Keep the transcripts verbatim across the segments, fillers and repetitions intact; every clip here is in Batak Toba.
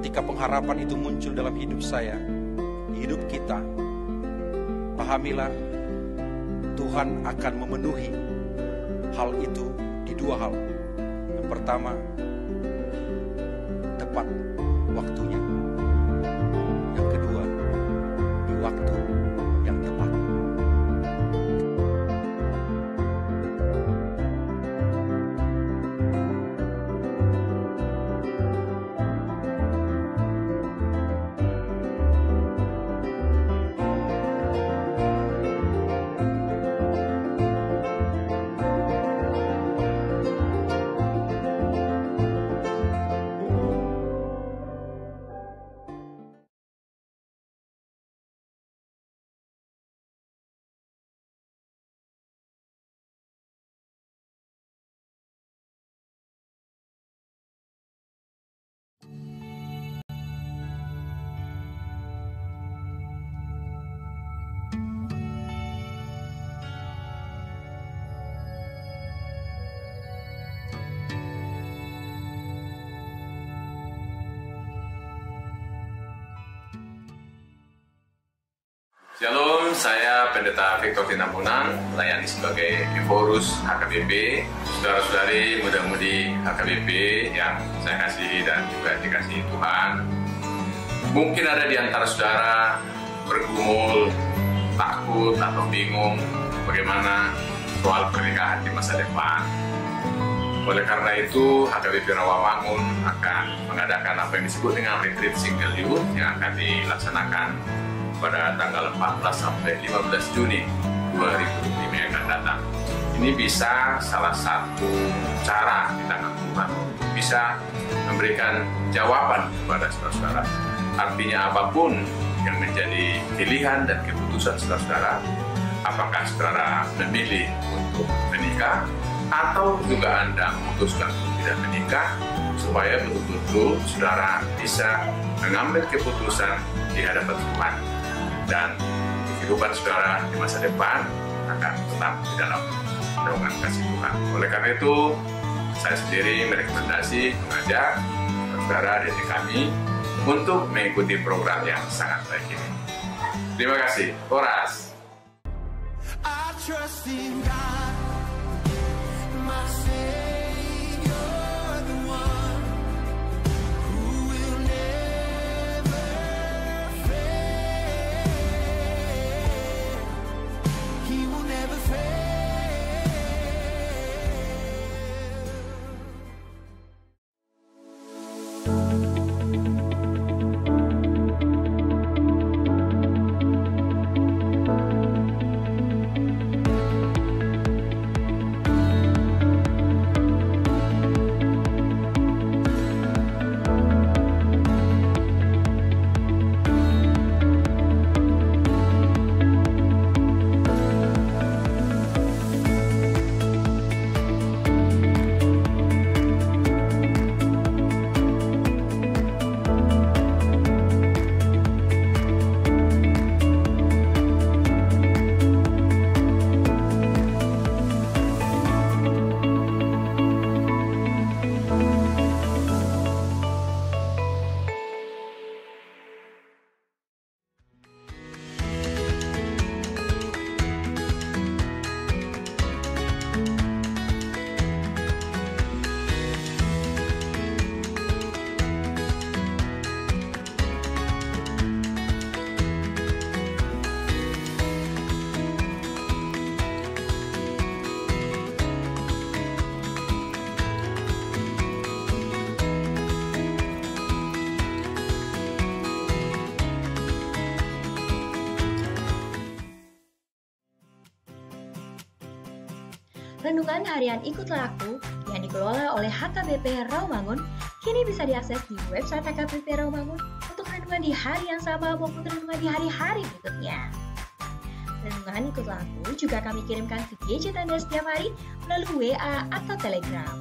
Ketika pengharapan itu muncul dalam hidup saya, di hidup kita, pahamilah, Tuhan akan memenuhi hal itu di dua hal. Yang pertama, tepat waktunya. Yang kedua, di waktu yang tepat. Shalom, saya Pendeta Victor Tinambunan, melayani sebagai Ephorus H K B P. Saudara-saudari, muda-mudi H K B P yang saya kasihi dan juga dikasihi Tuhan. Mungkin ada di antara saudara bergumul, takut, atau bingung bagaimana soal pernikahan di masa depan. Oleh karena itu, H K B P Rawamangun akan mengadakan apa yang disebut dengan retreat single youth yang akan dilaksanakan pada tanggal empat belas sampai lima belas Juni dua ribu dua puluh lima yang akan datang. Ini bisa salah satu cara di tangan Tuhan untuk bisa memberikan jawaban kepada saudara-saudara. Artinya, apapun yang menjadi pilihan dan keputusan saudara-saudara, apakah saudara memilih untuk menikah atau juga Anda memutuskan untuk tidak menikah, supaya betul-betul saudara bisa mengambil keputusan di hadapan Tuhan. Dan kehidupan saudara di masa depan akan tetap di dalam naungan kasih Tuhan. Oleh karena itu, saya sendiri merekomendasi, mengajak saudara dan kami untuk mengikuti program yang sangat baik ini. Terima kasih. Horas. I trust in God, my Savior, the one who will never fail. He will never fail. Renungan Harian Ikutlah Aku yang dikelola oleh H K B P Rawamangun kini bisa diakses di website H K B P Rawamangun untuk renungan di hari yang sama maupun renungan di hari-hari berikutnya. Renungan Ikutlah Aku juga kami kirimkan ke gadget Anda setiap hari melalui W A atau Telegram.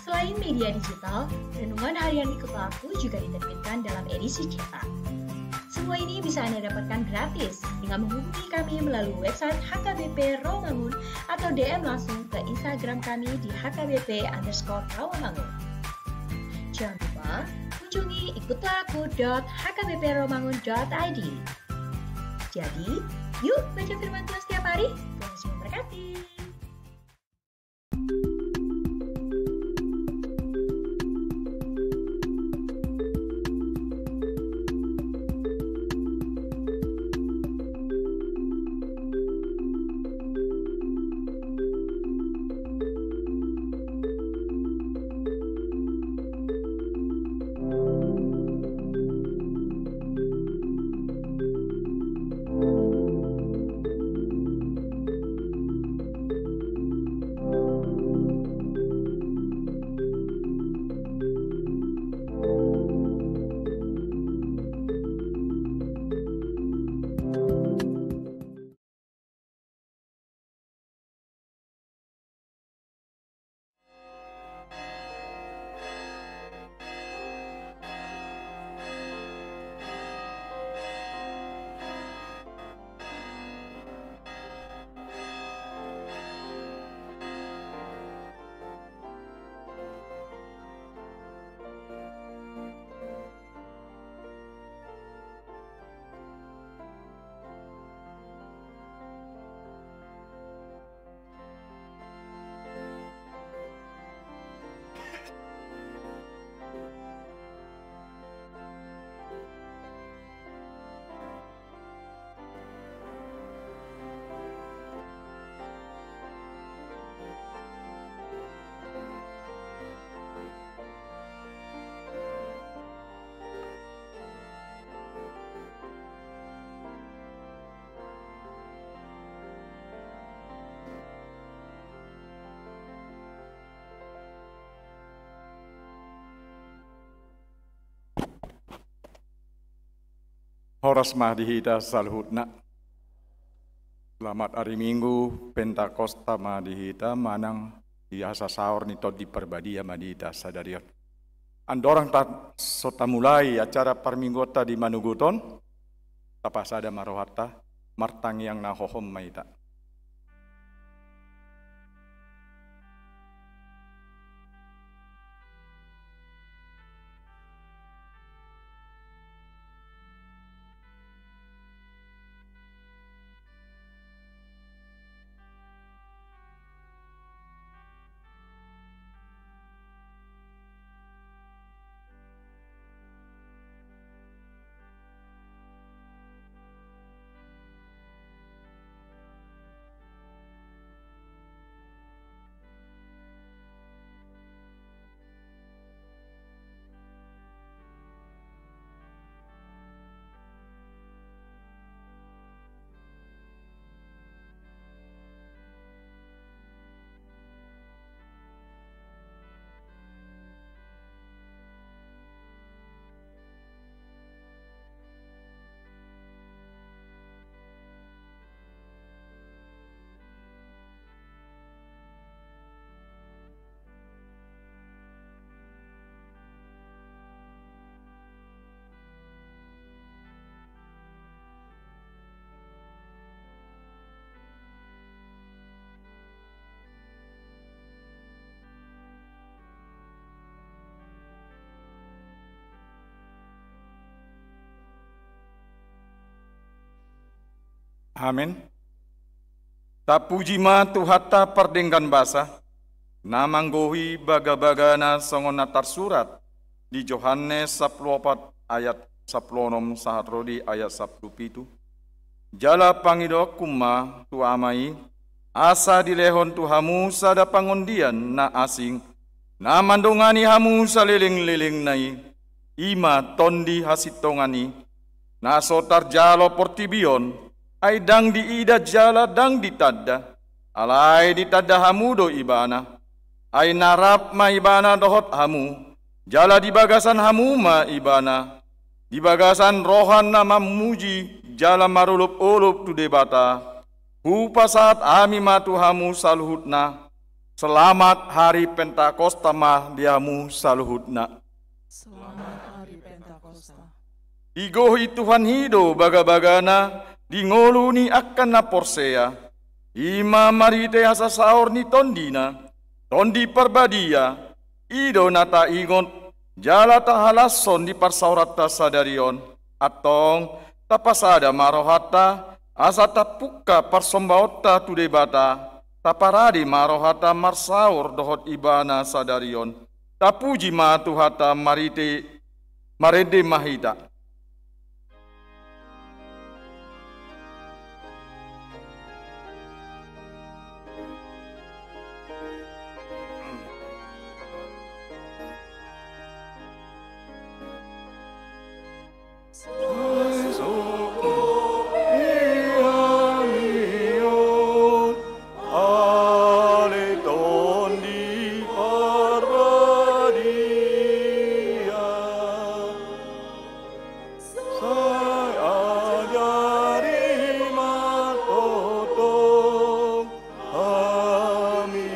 Selain media digital, Renungan Harian Ikutlah Aku juga diterbitkan dalam edisi cetak. Semua ini bisa Anda dapatkan gratis dengan menghubungi kami melalui website H K B P Rawamangun atau D M langsung ke Instagram kami di H K B P underscore Rawamangun. Jangan lupa Kunjungi ikutlaku dot H K B P Romangun dot I D. Jadi, yuk baca firman Tuhan setiap hari. Tuhan Yesus memberkati. Horas ma di hita saluhutna. Selamat ari Minggu Pentakosta ma di hita manang di hasasaor ni Tondi Parbadia ma di hita sadari on. Andorang ta so tamulai acara parmingguonta di manogot on, tapasada ma rohanta, martangiang na hohom ma hita. Amen. Tapuji ma Tuhanta pardenggan basa, na manggohi bagabagana songon na tarsurat di Johannes sampulu opat ayat sampulu onom sahat ro di ayat sampulu pitu. Jala pangidoonku ma tu Ama i, asa dilehon tu hamu sada pangondian na asing, na mandongani hamu salelenglelengna i, i ma Tondi hasintongan i, na so tarjalo portibi on, ai ndang diida jala ndang ditanda, alai ditanda hamu do Ibana. Ai na rap ma Ibana dohot hamu, jala di bagasan hamu ma Ibana, di bagasan roha na mamuji jala marolopolop tu Debata. Hupasahat hami ma tu hamu saluhutna. Selamat Hari Pentakosta ma di hamu saluhutna. Selamat Hari Pentakosta. Digohi Tuhan i do bagabagana di ngolu ni angka na porsea, i ma marhite hasasaor ni Tondina, Tondi Parbadia. I do na taingot jala tahalashon di parsaoranta sadari on. Antong, tapasada ma rohanta, asa tapungka parsombaonta tu Debata, taparade ma rohanta marsaor dohot Ibana sadari on. Tapuji ma Tuhanta, marende, marende ma hita. Sai ajari ma tongtong hamionmu,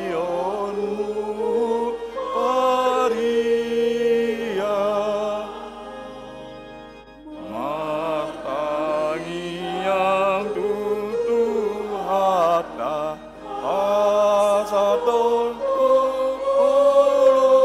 paria martangiang tu Tuhanta, asa tongtong oloanna.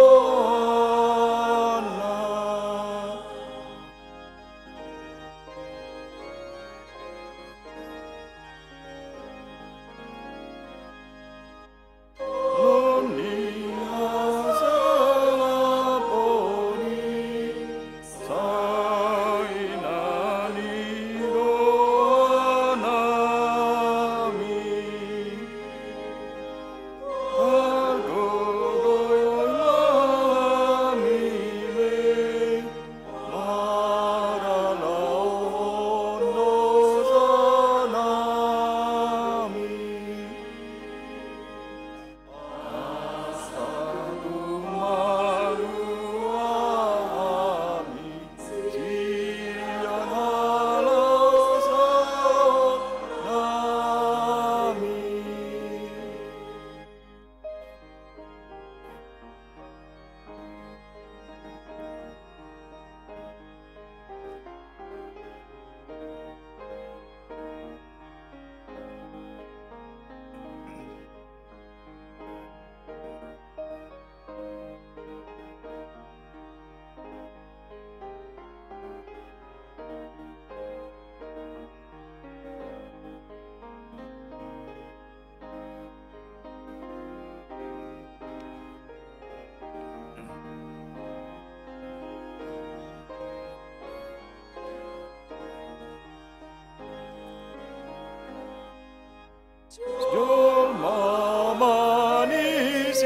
Jolma manisia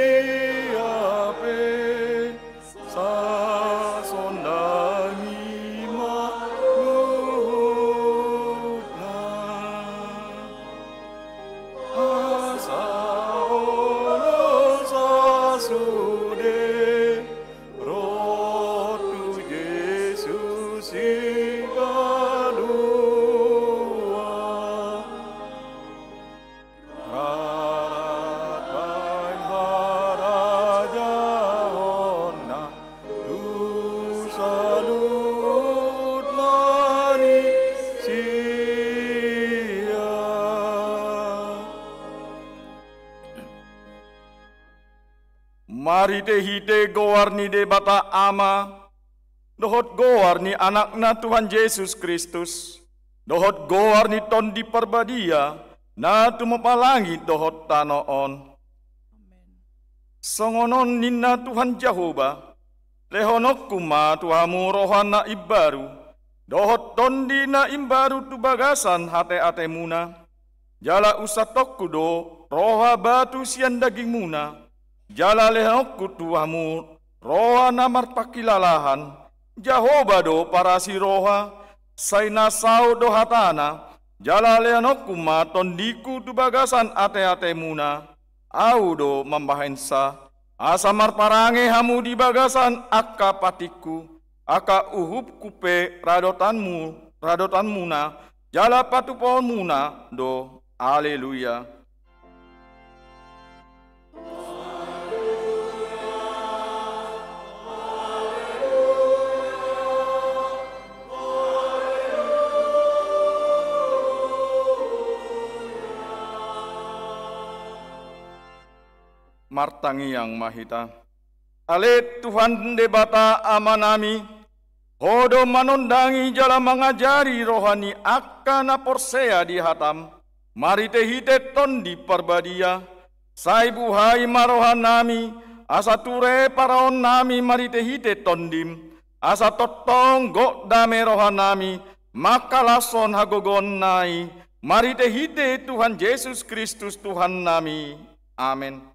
pe sasondangi ma luhutna, asa olo sasude ro tu Jesus Sipalua. Rarat baen harajaonna tu saluhut manisia. Marhitehite goar ni Debata Ama, dohot goar ni Anakna Tuhan Jesus Kristus, dohot goar ni Tondi Parbadia, na tumompa langit dohot tano on. Songon on ninna Tuhan Jahowa: Lehononku ma tu hamu roha na imbaru, dohot tondi na imbaru tu bagasan ateatemuna. Jala unsantongku do roha batu sian dagingmuna, jala lehononku tu hamu roha na marpangkilalahan. Jahowa do parasi roha, sai na saut do hatana. Jala lehononku ma tondingku tu bagasan ateatemuna. Ahu do mambahensa, asa marparange hamu di bagasan angka patikku, angka uhumku pe radotanmu, radotanmuna, jala patupaonmuna do. Aleluya. Martangiang ma hita. Ale Tuhan Debata Amanami, Ho do manondangi jala mangajari roha ni angka na porsea di hataM, marhitehite Tondi Parbadia. Sai buhai ma rohanami, asa ture paraonnami marhitehite TondiM, asa tongtong gok dame rohanami mangkalashon hagogoonna i, marhitehite Tuhan Jesus Kristus Tuhannami. Amen.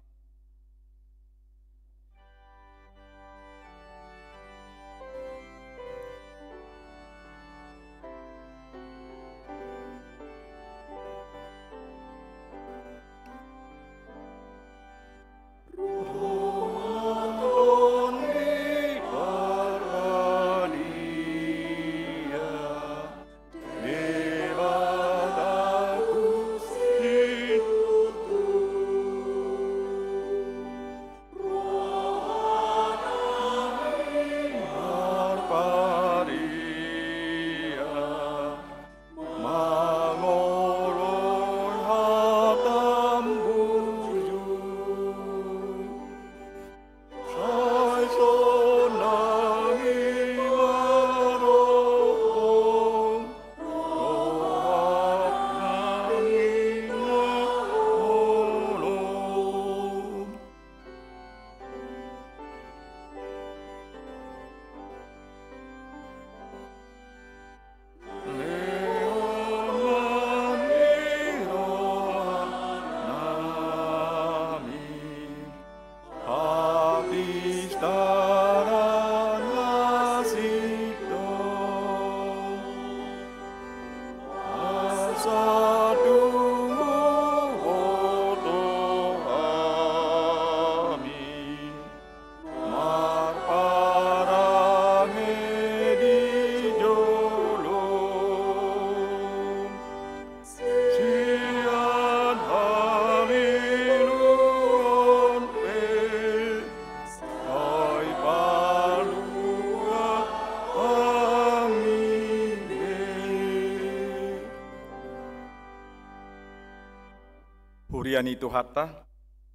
Huria ni Tuhanta,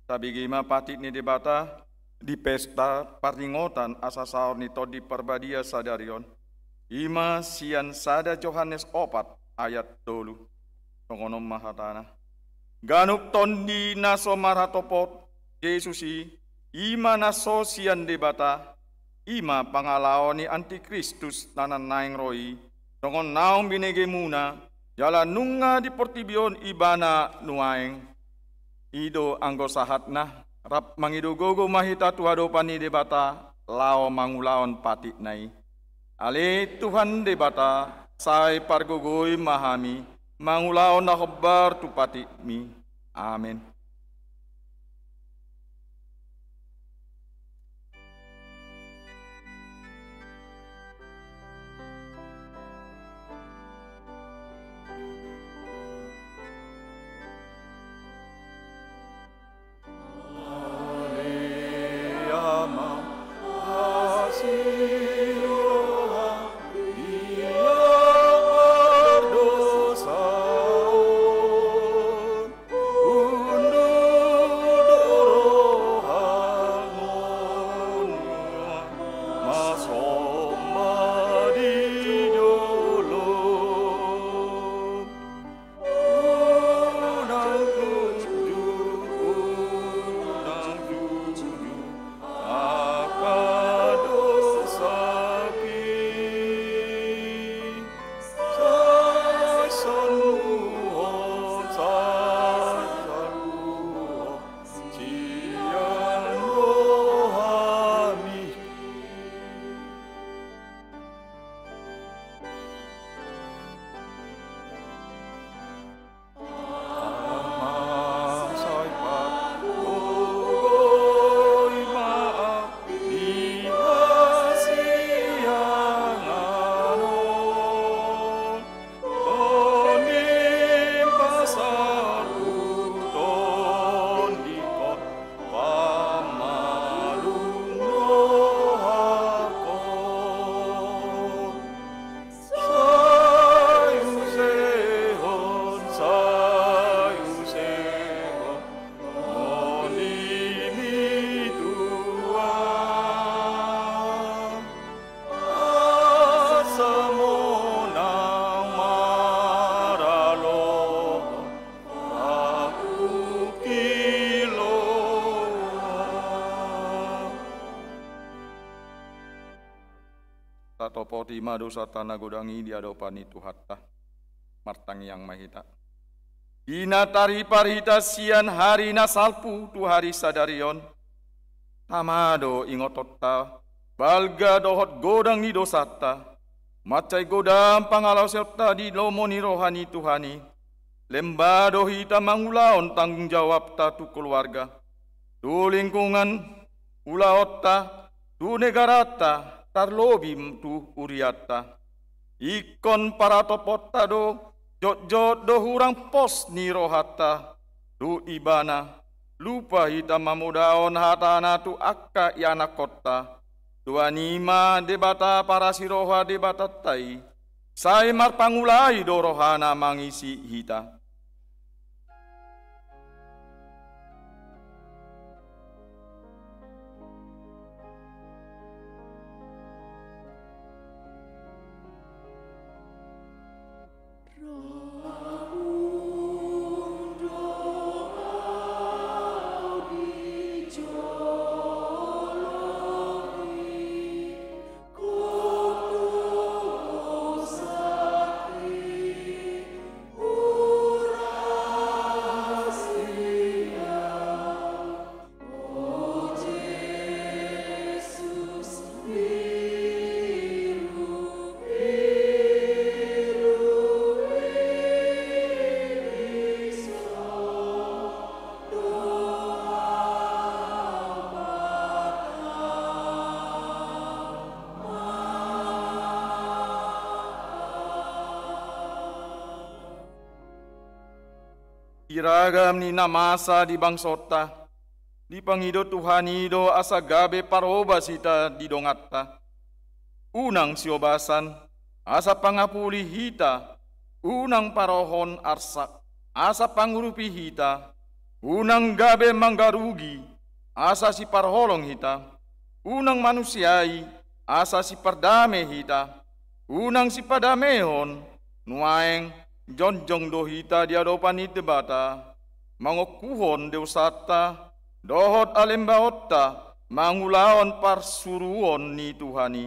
tabege ma patik ni Debata di pesta parningotan asa saor ni Tondi Parbadia sadari on. I ma sian sada Johannes opat ayat tolu. Songon on ma hatana. Ganup tondi na so marhatopot Jesus i, i ma na so sian Debata, i ma pangalaho ni antikristus na naeng ro i, songon naung binegemuna, jala nunga di portibi on ibana nuaeng. I do anggo sahatna, rap mangido gogo ma hita tu adopan ni Debata, laho mangulahon patikna i. Ale Tuhan Debata, sai pargogoi ma hami, mangulahon na hombar tu patikmi. Amen. Tatopoti ma dosanta na godang i di adopan ni Tuhanta. Martangiang ma hita. Di na taripar hita sian ari na salpu tu ari sadari on, tama do ingotonta balga dohot godang ni dosanta. Mansai godang pangalaosionta di lomo ni roha ni Tuhan i. Lemba do hita mangulahon tanggung jawabta tu keluarga, tu lingkungan ulaonta, tu negaranta, tarlobi tu hurianta. Ingkon paratoponta do, jotjot do hurang pos ni rohanta tu Ibana. Lupa hita mamodahon hatana tu angka ianakhonta. Tuhan i ma Debata parasiroha Debatanta i. Sai marpangula i do rohana mangisi hita. Di ragam ni na masa di bangsonta, dipangido Tuhan i do asa gabe parobas hita di donganta. Unang siobasan, asa pangapuli hita. Unang parohon arsak, asa pangurupi hita. Unang gabe manggarugi, asa siparholong hita. Unang manusiai, asa sipardame hita. Unang sipadamehon. Nuaeng jongjong do hita di adopan ni Debata, mangokuhon dosanta dohot alembaonta, mangulahon parsuruon ni Tuhan i.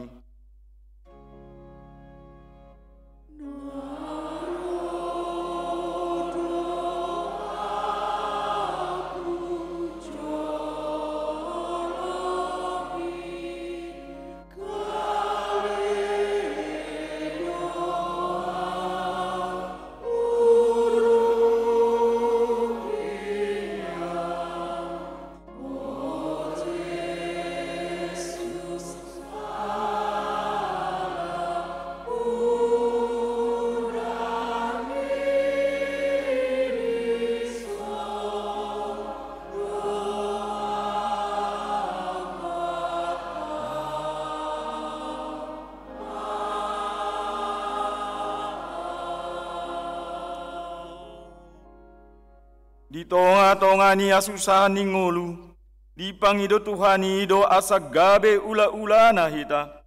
Di tongatonga ni hasusahan ni ngolu, dipangido Tuhan i do asa gabe ulaulana hita.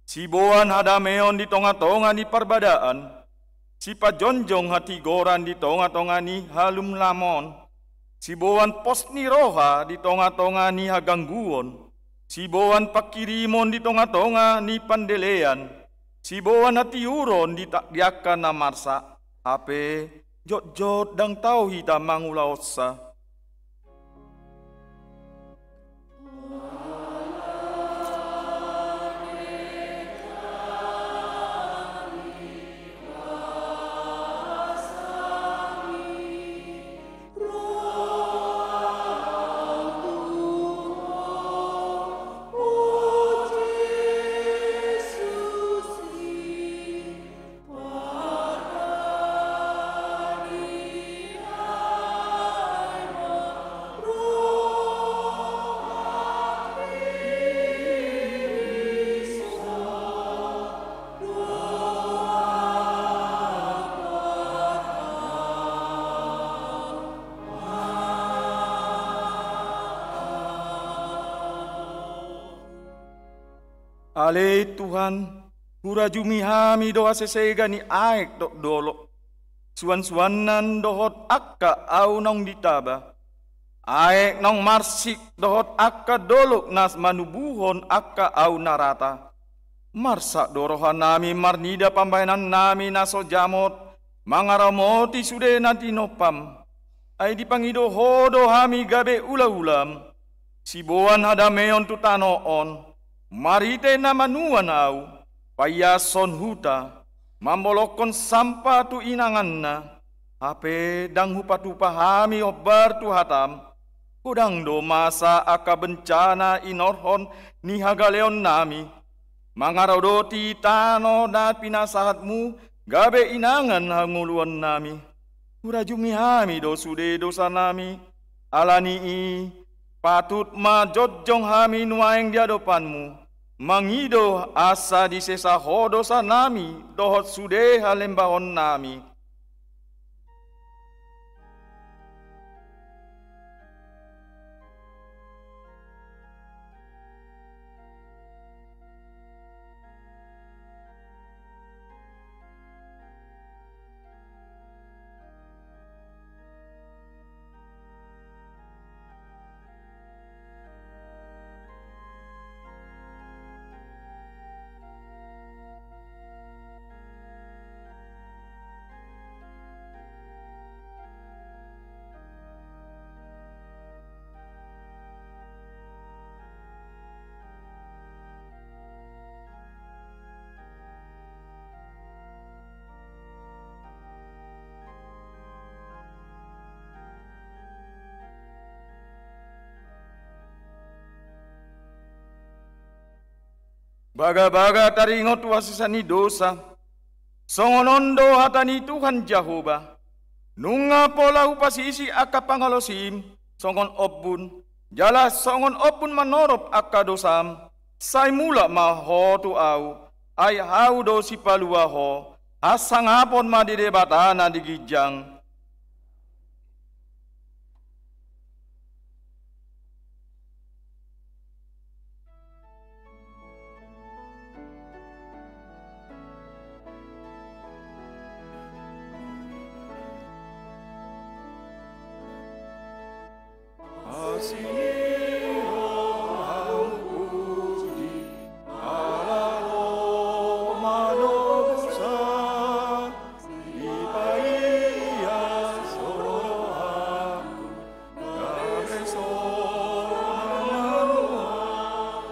Siboan hadameon di tongatonga ni parbadaan, sipajonjong hatigoran di tongatonga ni halumlamon, siboan pos ni roha di tongatonga ni hagangguon, siboan pangkirimon di tongatonga ni pandelean, siboan hatiuron di ta-, di angka na marsak, hape jotjot ndang tau hita mangulahonsa. Ale Tuhan, hurajumi hami do hasesega ni aek dohot dolok, suansuanna dohot angka au naung ditaba, aek naung marsik dohot angka dolok na manubuhon angka au na rata. Marsak do rohanami marnida pambahenannami na so jamot mangaramoti sude na tinompam. Ai dipangido Ho do hami gabe ula-ulam, siboan hadameon tu tano on, marhite na manuan ahu, paiashon huta, mambolongkon sampah tu inanganna. Hape ndang hupatupa hami hombar tu hatam. Godang do masa angka bencana inorhon ni hagaleonnami. Mangaradoti tano na pinasahatmu gabe inangan hangoluannami. Hurajumi hami do sude dosanami. Ala ni i, patut ma jongjong hami nuaeng di adopanmu, mangido asa disesa Ho dosanami dohot sude halembahonnami. Bagabaga taringot tu hasesaan ni dosa. Songon on do hata ni Tuhan Jahowa: Nunga pola hupasisi angka pangalaosim songon ombun, jala songon ombun manorop angka dosam, sai mulak ma ho tu Ahu, ai Ahu do Sipalua ho. Hasangapon ma di Debata na di ginjang. Asi ni rohamu puji, ala ro manobusan, dipaias rohangku, gabe sonang manuan.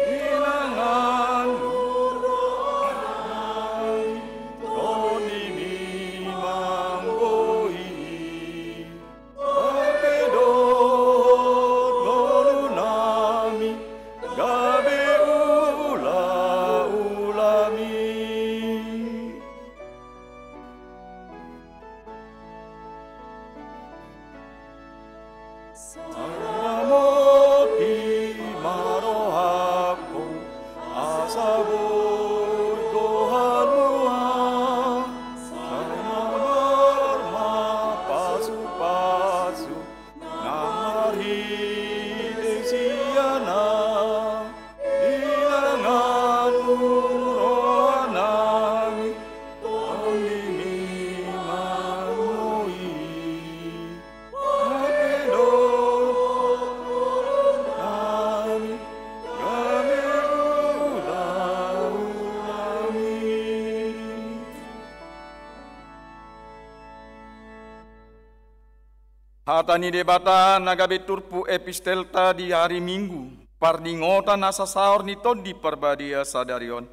Inanganmu roha nami, tondimi manggohi. Hape dohot ngolu nami gabe ula-ulami. Salamoti ma rohangku, asa boi goarmu, sai marmar ma pasu-pasu na marhite sian Anak. Inanganmu roha nami, tondimi manggohi. Hape dohot ngolu nami gabe ula-ulami. Hata ni Debata na gabe turpuk epistelta di ari Minggu, parningotan na sasaor ni Tondi Parbadia sadari on,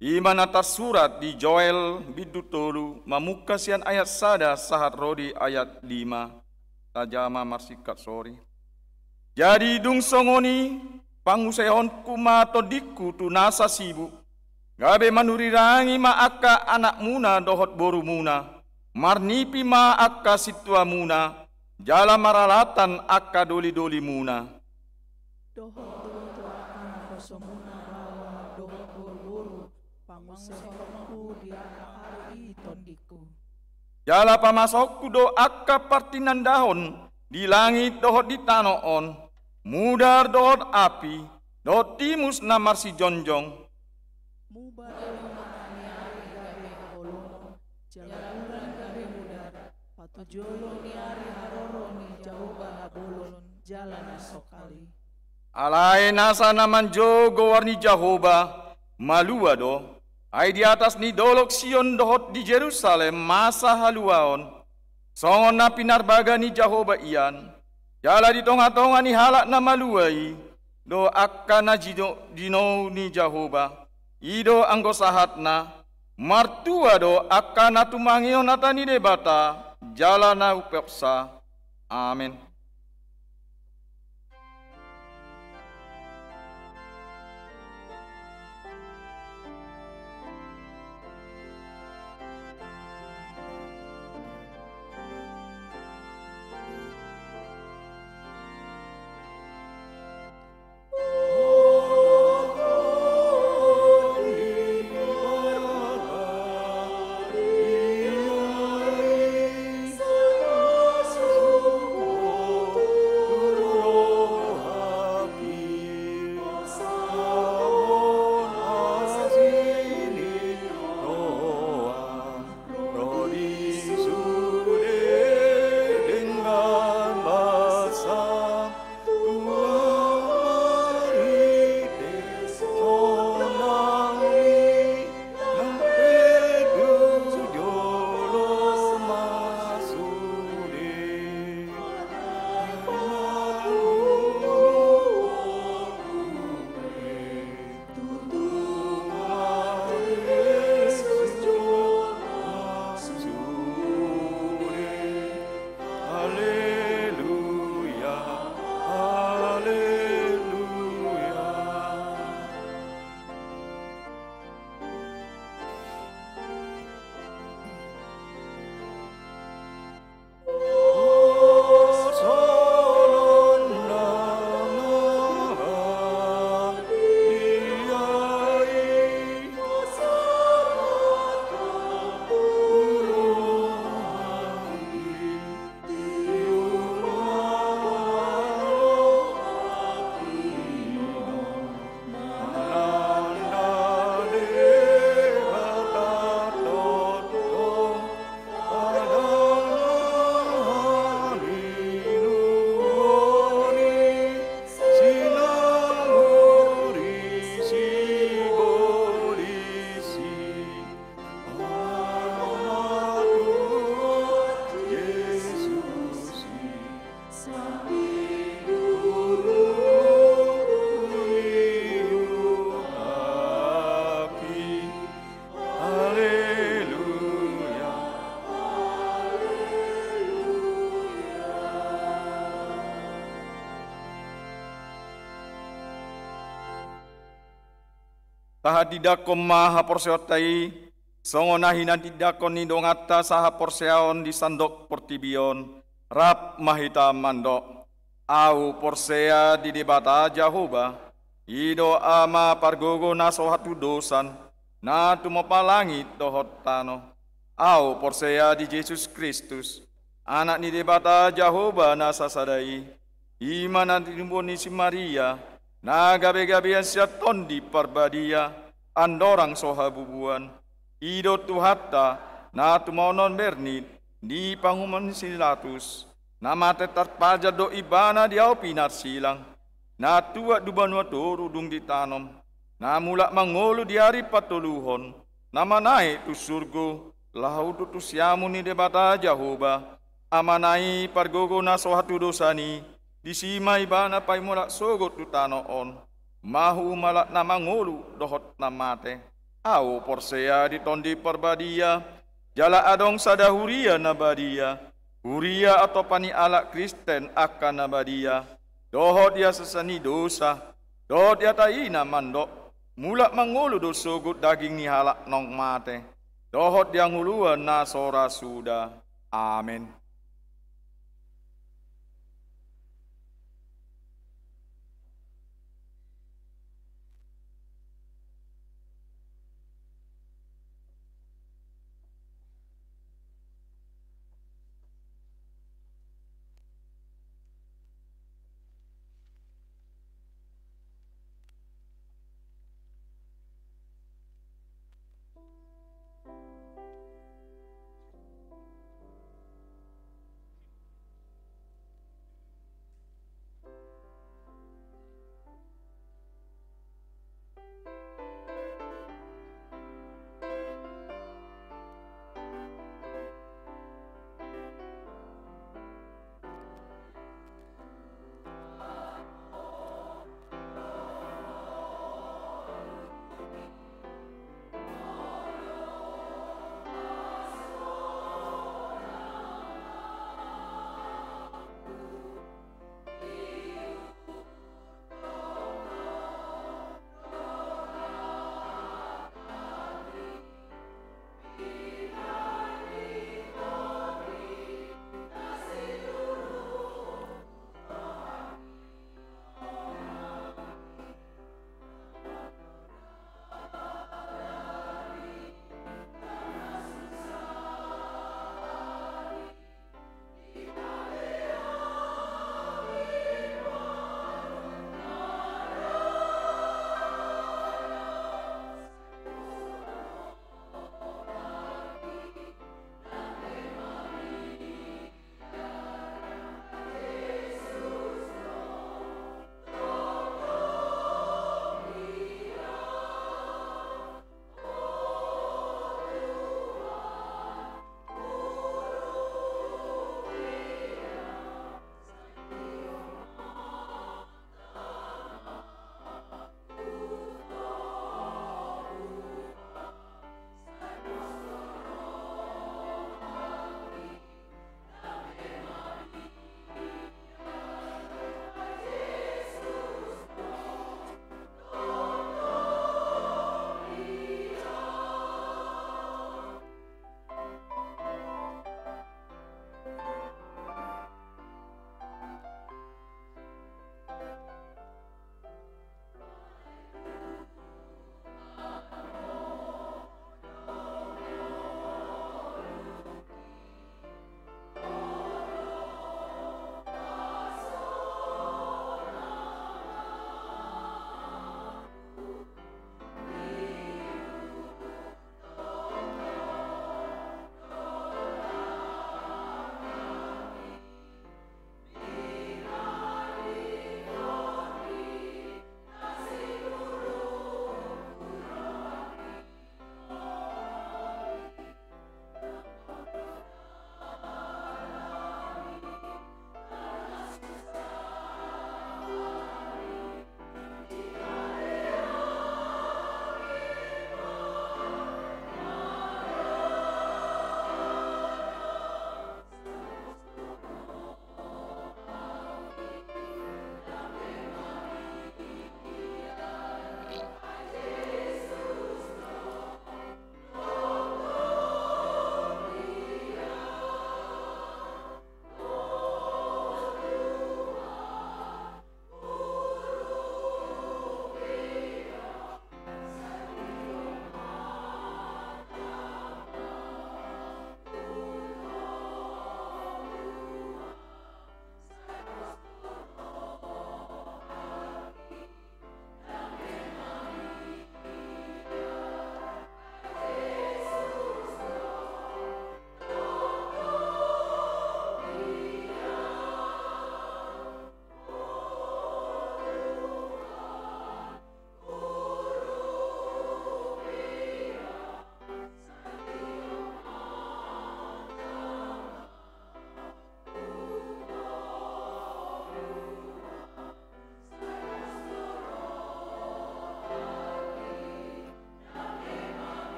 i ma na tarsurat di Joel bindu tolu, mamungka sian ayat sada sahat ro di ayat lima. Tajaha ma marsingkat sori. Jadi dung songon i, panguseonku ma tondingku tu nasa sibuk, gabe manurirangi ma angka anakmuna dohot borumuna, marnipi ma angka sintuamuna, jala maralatan angka doli-dolimuna. Dohot do tu angka naposomuna rawa dohot boru-boru, panguseonku di angka ari i tondingku. Jala pamasonku do angka partinandahon di langit dohot di tano on, mudar dohot api, dohot timus na marsijongjong. Mubar do imana ni ari gabe haholomon, jala udan gabe mudar, patujolo ni ari haroro ni Jahowa habolon jala na songkali. Alai nasa na manjou goar ni Jahowa, malua do. Ai di atas ni dolok Sion dohot di Jerusalem masa haluaon, songon na pinarbaga ni Jahowa ian. Jala di tongatonga ni halak na malua i do angka na jinou, jinou ni Jahowa. I do anggo sahatna. Martua do angka na tumangihon hata ni Debata jala na umpeopsa. Amen. Tahatindangkon ma haporseaonta i, songon na hinatindangkon ni donganta sahaporseaon di sandok portibi on, rap ma hita mandok. Ahu porsea di Debata Jahowa, i do Ama pargogo na so hatudosan, na tumompa langit dohot tano. Ahu porsea di Jesus Kristus, Anak ni Debata Jahowa na sasada i, i ma na tinubuhon ni si Maria, na gabegabean sian Tondi Parbadia, andorang so habubuan. I do Tuhanta, na tumaonhon bernit, di panguhuman ni si Pilatus, na mate tarpajal do ibana di ahu pinarsilang, na tuat tu banua toru dung ditanom, na mulak mangolu di ari patoluhon, na manaek tu surgo, laho duduk tu siamun ni Debata Jahowa, Amana i pargogo na so hatudosan i, disi ma ibana paimulak sogot tu tano on, mahu malak na mangolu dohot na mate. Ahu porsea di Tondi Parbadia, jala adong sada huria na badia, huria atopa ni halak Kristen angka na badia, dohot di hasesaan ni dosa, dohot di hata i na mandok, mulak mangolu do sogot daging ni halak naung mate, dohot di hangoluan na so ra suda. Amen.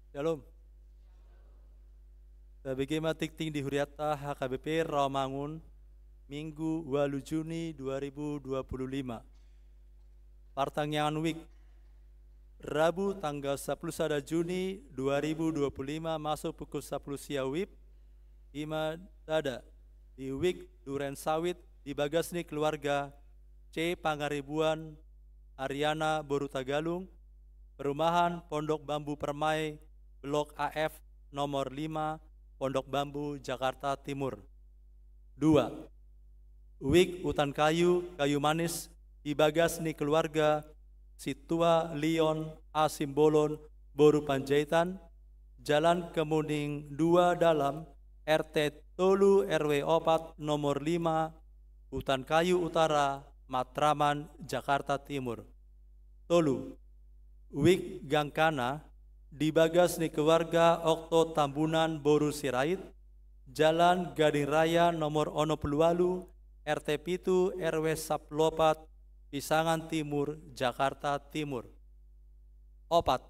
Shalom. Tabege ma tingting di hurianta H K B P Rawamangun, Minggu, ualu Juni dua ribu dua puluh lima. Partangiangan WIB. Rabu tanggal sapuluh sada Juni dua ribu dua puluh lima masuk pukul sapuluh sia WIB, ima sada, di WIB Duren Sawit, di bagas ni keluarga C Pangaribuan Ariana boru Tagalung, perumahan Pondok Bambu Permai, Blok A F, nomor lima, Pondok Bambu, Jakarta Timur. Dua, WIB Hutan Kayu, Kayu Manis, di bagas ni keluarga Sintua Leon A Simbolon boru Panjaitan, Jalan Kemuning dua Dalam, R T tolu R W opat nomor lima, Hutan Kayu Utara, Matraman, Jakarta Timur. Tolu, WIB Gangkana, di bagas ni keluarga Okto Tambunan boru Sirait, Jalan Gading Raya nomor onom puluh ualu, R T pitu R W sapuluh opat, Pisangan Timur, Jakarta Timur. Opat,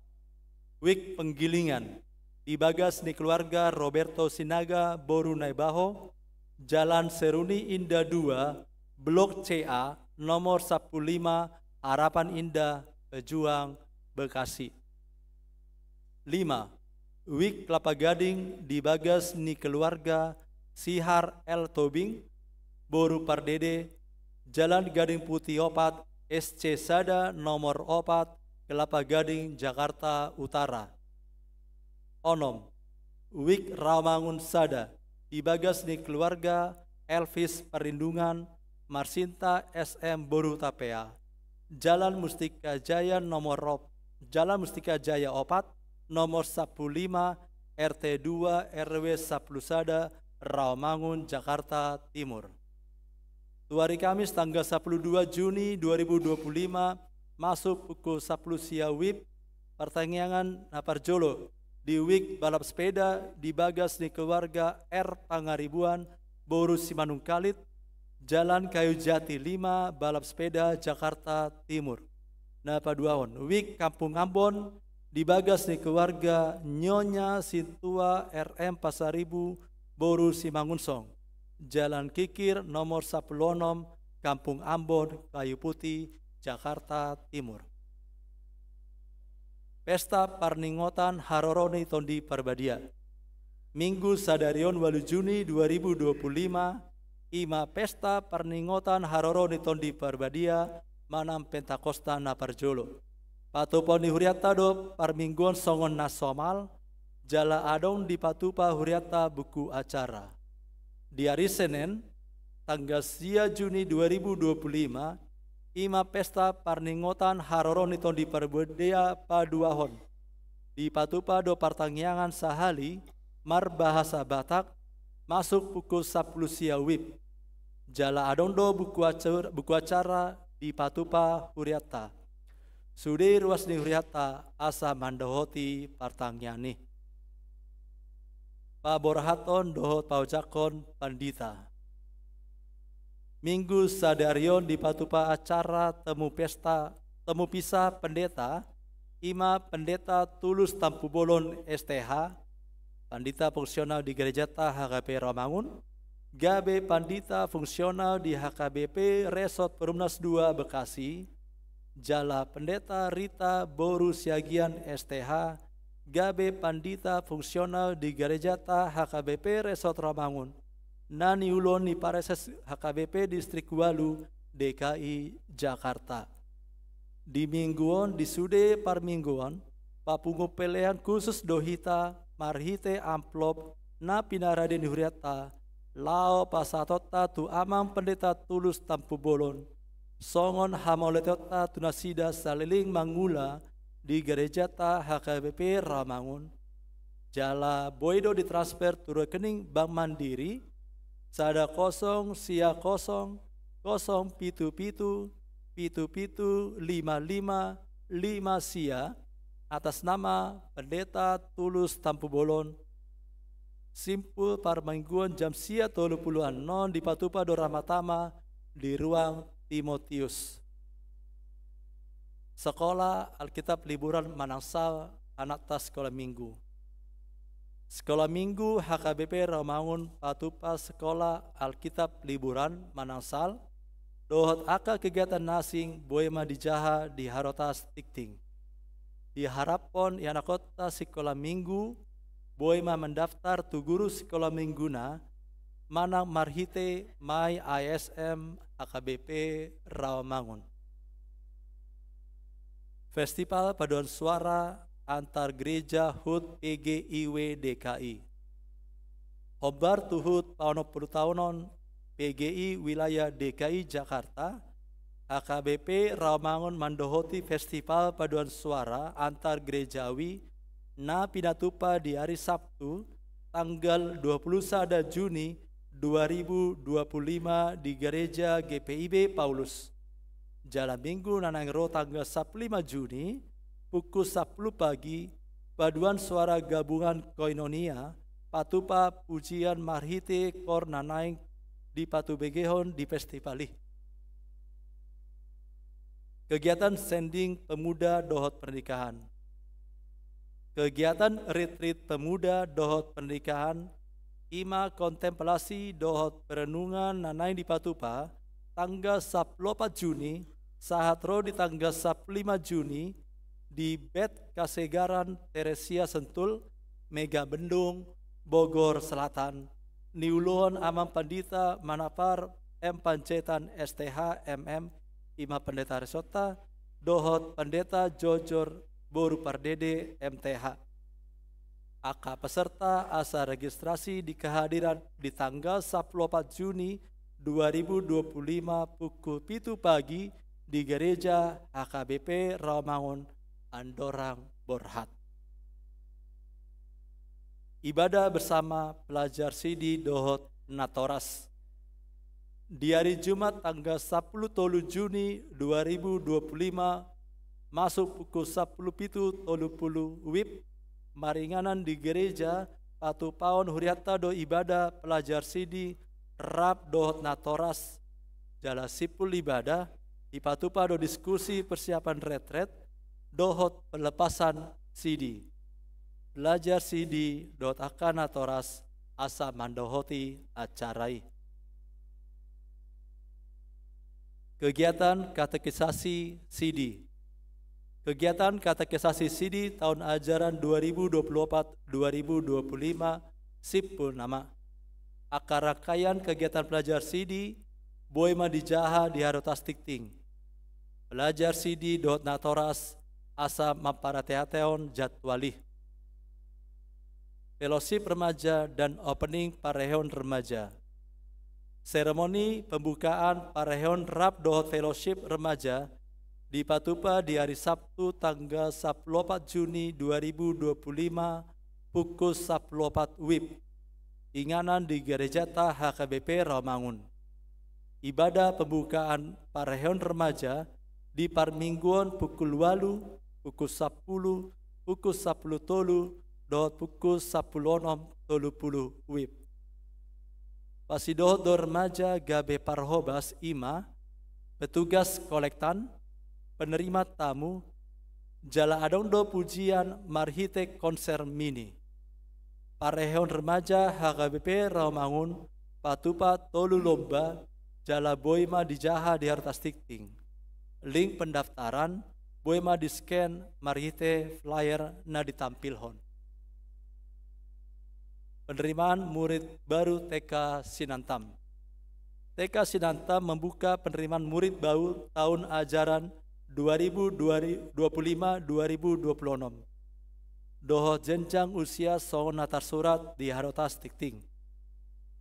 WIB Penggilingan, di bagas ni keluarga Roberto Sinaga boru Naibaho, Jalan Seruni Indah dua, Blok C A, nomor sapuluh lima, Harapan Indah, Pejuang, Bekasi. Lima, WIB Kelapa Gading, di bagas ni keluarga Sihar L Tobing boru Pardede, Jalan Gading Putih opat, S C sada nomor opat, Kelapa Gading, Jakarta Utara. Onom, WIB Rawamangun sada, di bagas ni keluarga Elvis Perlindungan, Marsinta S M boru Hutapea, Jalan Mustika Jaya nomor op-, Jalan Mustika Jaya opat, nomor sapuluh lima, R T dua R W sapuluh sada, Rawamangun, Jakarta Timur. Tu hari Kamis tanggal sapuluh dua Juni dua ribu dua puluh lima, masuk pukul sapuluh sia WIB, partangiangan na parjolo di WIB balap sepeda di bagas ni keluarga R Pangaribuan boru Simanungkalit, Jalan Kayu Jati lima, balap sepeda, Jakarta Timur. Na paduahon, WIB Kampung Ambon, di bagas ni keluarga Nyonya Sintua R M Pasaribu boru Simangunsong, Jalan Kikir nomor sapuluh onom, Kampung Ambon, Kayu Putih, Jakarta Timur. Pesta parningotan haroro ni Tondi Parbadia. Minggu sadari on, ualu Juni dua ribu dua puluh lima, ima pesta parningotan haroro ni Tondi Parbadia manang Pentakosta na parjolo. Patupaon ni hurianta do parmingguon songon na somal, jala adong dipatupa hurianta buku acara. Di ari Senen, tanggal sia Juni dua ribu dua puluh lima, ima pesta parningotan haroro ni Tondi Parbadia paduahon. Dipatupa do partangiangan sahali marbahasa Batak, masuk pukul sapuluh sia WIB. Jala adong do buku acar-, buku acara dipatupa hurianta. Sude ruas ni hurianta asa mandohoti partangiangan i. Paborhathon dohot paojakhon pandita. Minggu sadari on dipatupa acara temu pesta, temu pisah pendeta, ima Pendeta Tulus Tampubolon S T H, pandita fungsional di gerejanta H K B P Rawamangun, gabe pandita fungsional di H K B P Resort Perumnas dua Bekasi, jala Pendeta Rita boru Siagian S T H, gabe pandita fungsional di gerejanta H K B P Resort Rawamangun, na niulon ni Pareses H K B P Distrik ualu D K I Jakarta. Di minggu on, di sude parmingguon, papungu pelean khusus do hita marhite amplop na pinarade ni hurianta, laho pasahatonta tu Amang Pendeta Tulus Tampubolon, songon hamauliateonta tu nasida saleleng mangula di gerejanta H K B P Rawamangun. Jala boi do ditransfer tu rekening Bank Mandiri, sada kosong sia kosong, kosong pitu pitu, pitu pitu lima lima, lima sia, atas nama Pendeta Tulus Tampubolon. Simpul parmingguon jam sia tolu puluh annon dipatupa do Ramatama di ruang Timotius. Sekolah Alkitab liburan manang sal anakta sekolah minggu. Sikola Minggu H K B P Rawamangun patupa sikola Alkitab liburan manang sal, dohot angka kegiatan na asing boi ma dijaha di harotas tingting. Diharaphon ianakhonta sikola Minggu boi ma mandaftar tu guru sikola Mingguna manang marhite My I S M H K B P Rawamangun. Festival paduan suara antar gereja HUT P G I W D K I. Hombar tu HUT paonom pulu taonon P G I wilayah D K I Jakarta, H K B P Rawamangun mandohoti festival paduan suara antar gerejawi na pinatupa di ari Sabtu, tanggal dua puluh sada Juni dua ribu dua puluh lima di Gereja G P I B Paulus. Jala Minggu na naeng ro tanggal sampulu lima Juni, pukul sampulu pagi, paduan suara gabungan Koinonia patupa pujian marhite koor na naeng dipatubegehon di festival i. Kegiatan sending pemuda dohot pernikahan. Kegiatan retreat pemuda dohot pernikahan, i ma kontemplasi dohot perenungan na naeng dipatupa, tanggal sampulu opat Juni sahat ro di tanggal sampulu lima Juni di Bet Kasegaran Teresia Sentul, Megamendung, Bogor Selatan, niuluhon Amang Pandita Manapar M Panjaitan S T H M M, i ma Pendeta Resort-ta, dohot Pendeta Jojor Boru Pardede M T H. Angka peserta asa registrasi di kehadiran di tanggal sampulu opat Juni dua ribu dua puluh lima pukul pitu pagi di Gereja H K B P Rawamangun, Andorang Borhat. Ibadah bersama pelajar sidi dohot natoras. Di ari Jumat tanggal sampulu tolu Juni dua ribu dua puluh lima, masuk pukul sampulu pitu tolu pulu WIB, maringanan di gereja, patupaon hurianta do ibadah pelajar sidi rap dohot natoras. Jala simpul ibadah, dipatupa do diskusi persiapan retret dohot pelepasan sidi. Pelajar sidi dohot angka natoras asa mandohoti acara i. Kegiatan katekisasi sidi. Kegiatan katekisasi sidi taon ajaran dua ribu dua puluh opat dua ribu dua puluh lima simpul nama. Angka rangkaian kegiatan pelajar sidi boi ma dijaha di harotas tingting. Pelajar sidi dohot natoras asa mamparateatehon jadwal i. Fellowship Remaja dan opening Parheon Remaja. Seremoni pembukaan Parheon rap dohot Fellowship Remaja dipatupa di ari Sabtu tanggal sampulu opat Juni dua ribu dua puluh lima pukul sampulu opat WIB, inganan di gerejanta H K B P Rawamangun. Ibadah pembukaan Parheon Remaja di parmingguon pukul ualu, pukul sampulu, pukul sampulu tolu, dohot pukul sampulu onom tolu pulu WIB. Pasidohot do remaja gabe parhobas, i ma petugas kolektan, penerima tamu, jala adong do pujian marhite konser mini. Parheon Remaja H K B P Rawamangun patupa tolu lomba, jala boi ma dijaha di harotas tingting. Link pendaftaran boi ma di-scan marhite flyer na ditampilhon. Penerimaan murid baru T K Sinantam. T K Sinantam membuka penerimaan murid baru tahun ajaran dua ribu dua puluh lima dua ribu dua puluh enam. Dohot jenjang usia songon na tarsurat di harotas tingting.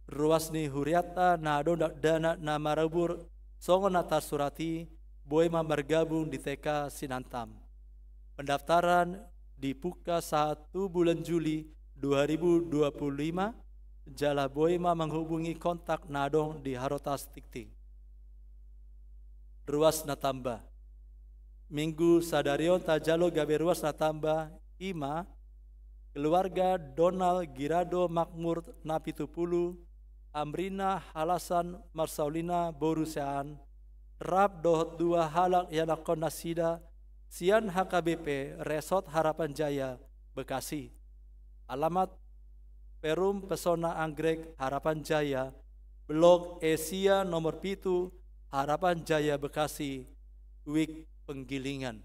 Ruas ni hurianta na adong dakdanak na marumur songon na tarsurat i boi ma margabung di T K Sinantam. Pendaftaran dibuka sahat tu bulan Juli dua ribu dua puluh lima, jala boi ma menghubungi kontak na adong di harotas tingting. Ruas na tamba. Minggu sadari on tajalo gabe ruas na tamba, i ma keluarga Donald Girado Makmur Napitupulu, Amrina Halasan Marsaulina boru Sean, rap dohot dua halak ianakhon nasida, sian H K B P Resort Harapan Jaya, Bekasi. Alamat Perum Pesona Anggrek Harapan Jaya, Blok E sia nomor pitu, Harapan Jaya Bekasi, Wijk Penggilingan.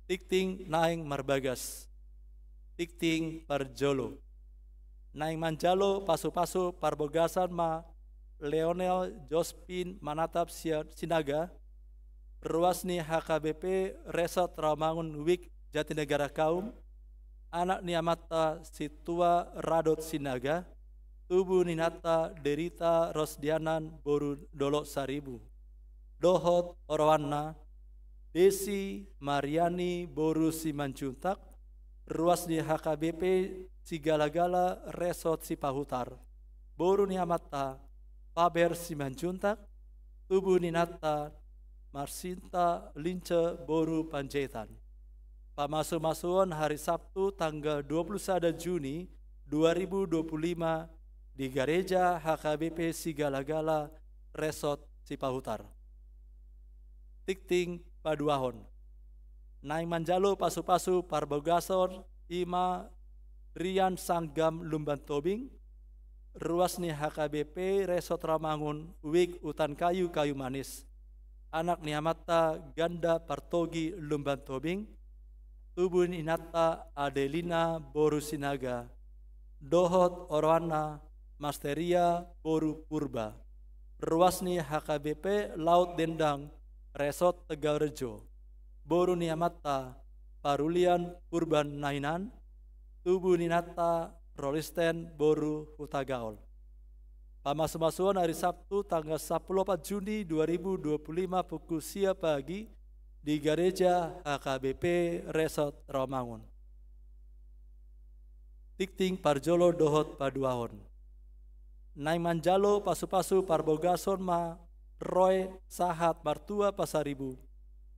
Tingting naeng marbagas. Tingting parjolo. Naeng manjalo pasu-pasu parbagason ma Leonel Jospin Manatap Sia-, Sinaga, ruas ni H K B P Resort Rawamangun Wijk Jatinegara Kaum, anak ni amanta Sintua Radot Sinaga, tubu ni inanta Derita Rosdianan boru Dolok Saribu, dohot oroanna Desi Mariani boru Simanjuntak, ruas ni H K B P Sigala-gala Resort Sipahutar, boru ni amanta Faber Simanjuntak, tubu ni inanta Marsinta Lince boru Panjaitan. Pamasu-masuon hari Sabtu tanggal dua puluh sada Juni dua ribu dua puluh lima di Gareja H K B P Sigala-gala Resort Sipahutar. Tingting paduahon. Naeng manjalo pasu-pasu parbagason i ma Rian Sanggam Lumban Tobing, ruas ni H K B P Resort Rawamangun Wijk Utan Kayu Kayu Manis, anak ni amanta Ganda Partogi Lumban Tobing, tubu ni inanta Adelina boru Sinaga, dohot oroanna Masteria boru Purba, ruas ni H K B P Laut Dendang Resort Tegalrejo, boru ni amanta Parulian Purban Nahinan, tubu ni inanta Rolisten boru Hutagaol. Pamasu-masuon hari Sabtu tanggal sampulu opat Juni dua ribu dua puluh lima pukul sia pagi di Gareja H K B P Resort Rawamangun. Tingting parjolo dohot paduahon. Naeng manjalo pasu-pasu parbagason ma Roy Sahat Martua Pasaribu,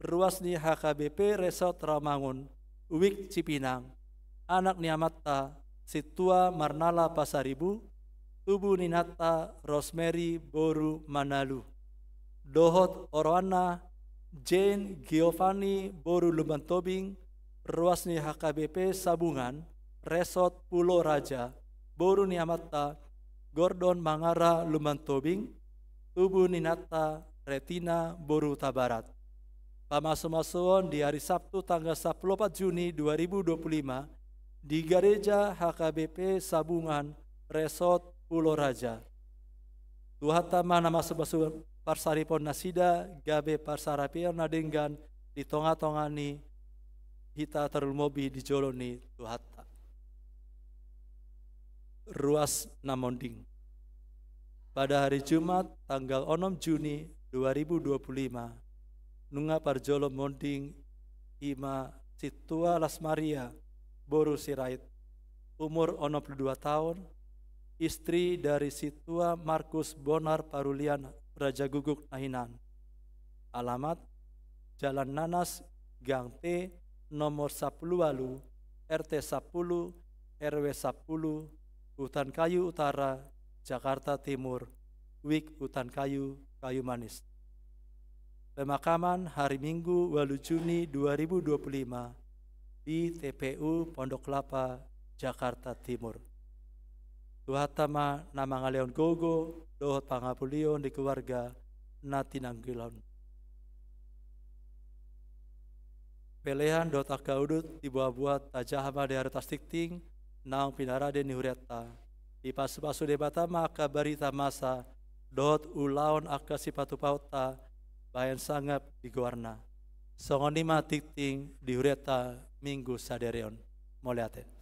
ruas ni H K B P Resort Rawamangun, Wijk Cipinang, anak ni amanta Sintua Marnala Pasaribu, tubu ni inanta Rosemary boru Manalu, dohot oroanna Jane Giovanni boru Lumban Tobing, ruas ni H K B P Sabungan Resort Pulo Raja, boru ni amanta Gordon Mangara Lumban Tobing, tubu ni inanta Retina boru Hutabarat. Pamasu-masuon di hari Sabtu tanggal sampulu opat Juni dua ribu dua puluh lima di Gareja H K B P Sabungan Resort Pulo Raja. Tuhanta ma na mamasu-masu parsaripeon nasida gabe parsaripeon na denggan di tonga-tonga ni hita tarlumobi di jolo ni Tuhanta. Ruas na monding. Pada hari Jumat tanggal onom Juni dua ribu dua puluh lima, nunga parjolo monding i ma Sintua Las Maria boru Sirait, umur onom puluh dua taon, istri dari Sintua Markus Bonar Parulian Rajaguguk Nahinan. Alamat: Jalan Nanas, Gang T, nomor sampulu ualu, R T sampulu, R W sampulu, Utan Kayu Utara, Jakarta Timur, Wijk Utan Kayu, Kayu Manis. Pemakaman hari Minggu, ualu Juni dua ribu dua puluh lima, di T P U Pondok Kelapa, Jakarta Timur. Tuhanta ma na mangalehon gogo dohot pangapulion di keluarga na tinanggilon. Pelehan dohot angka udut diboa-boa tajaha ma di ari Tingting naung pinarade ni hurianta. Dipasu-pasu Debata ma angka barita masa dohot ulaon angka sipatupaonta bahen sangap di goarna. Songon i ma Tingting di hurianta Minggu sadari on. Mauliate.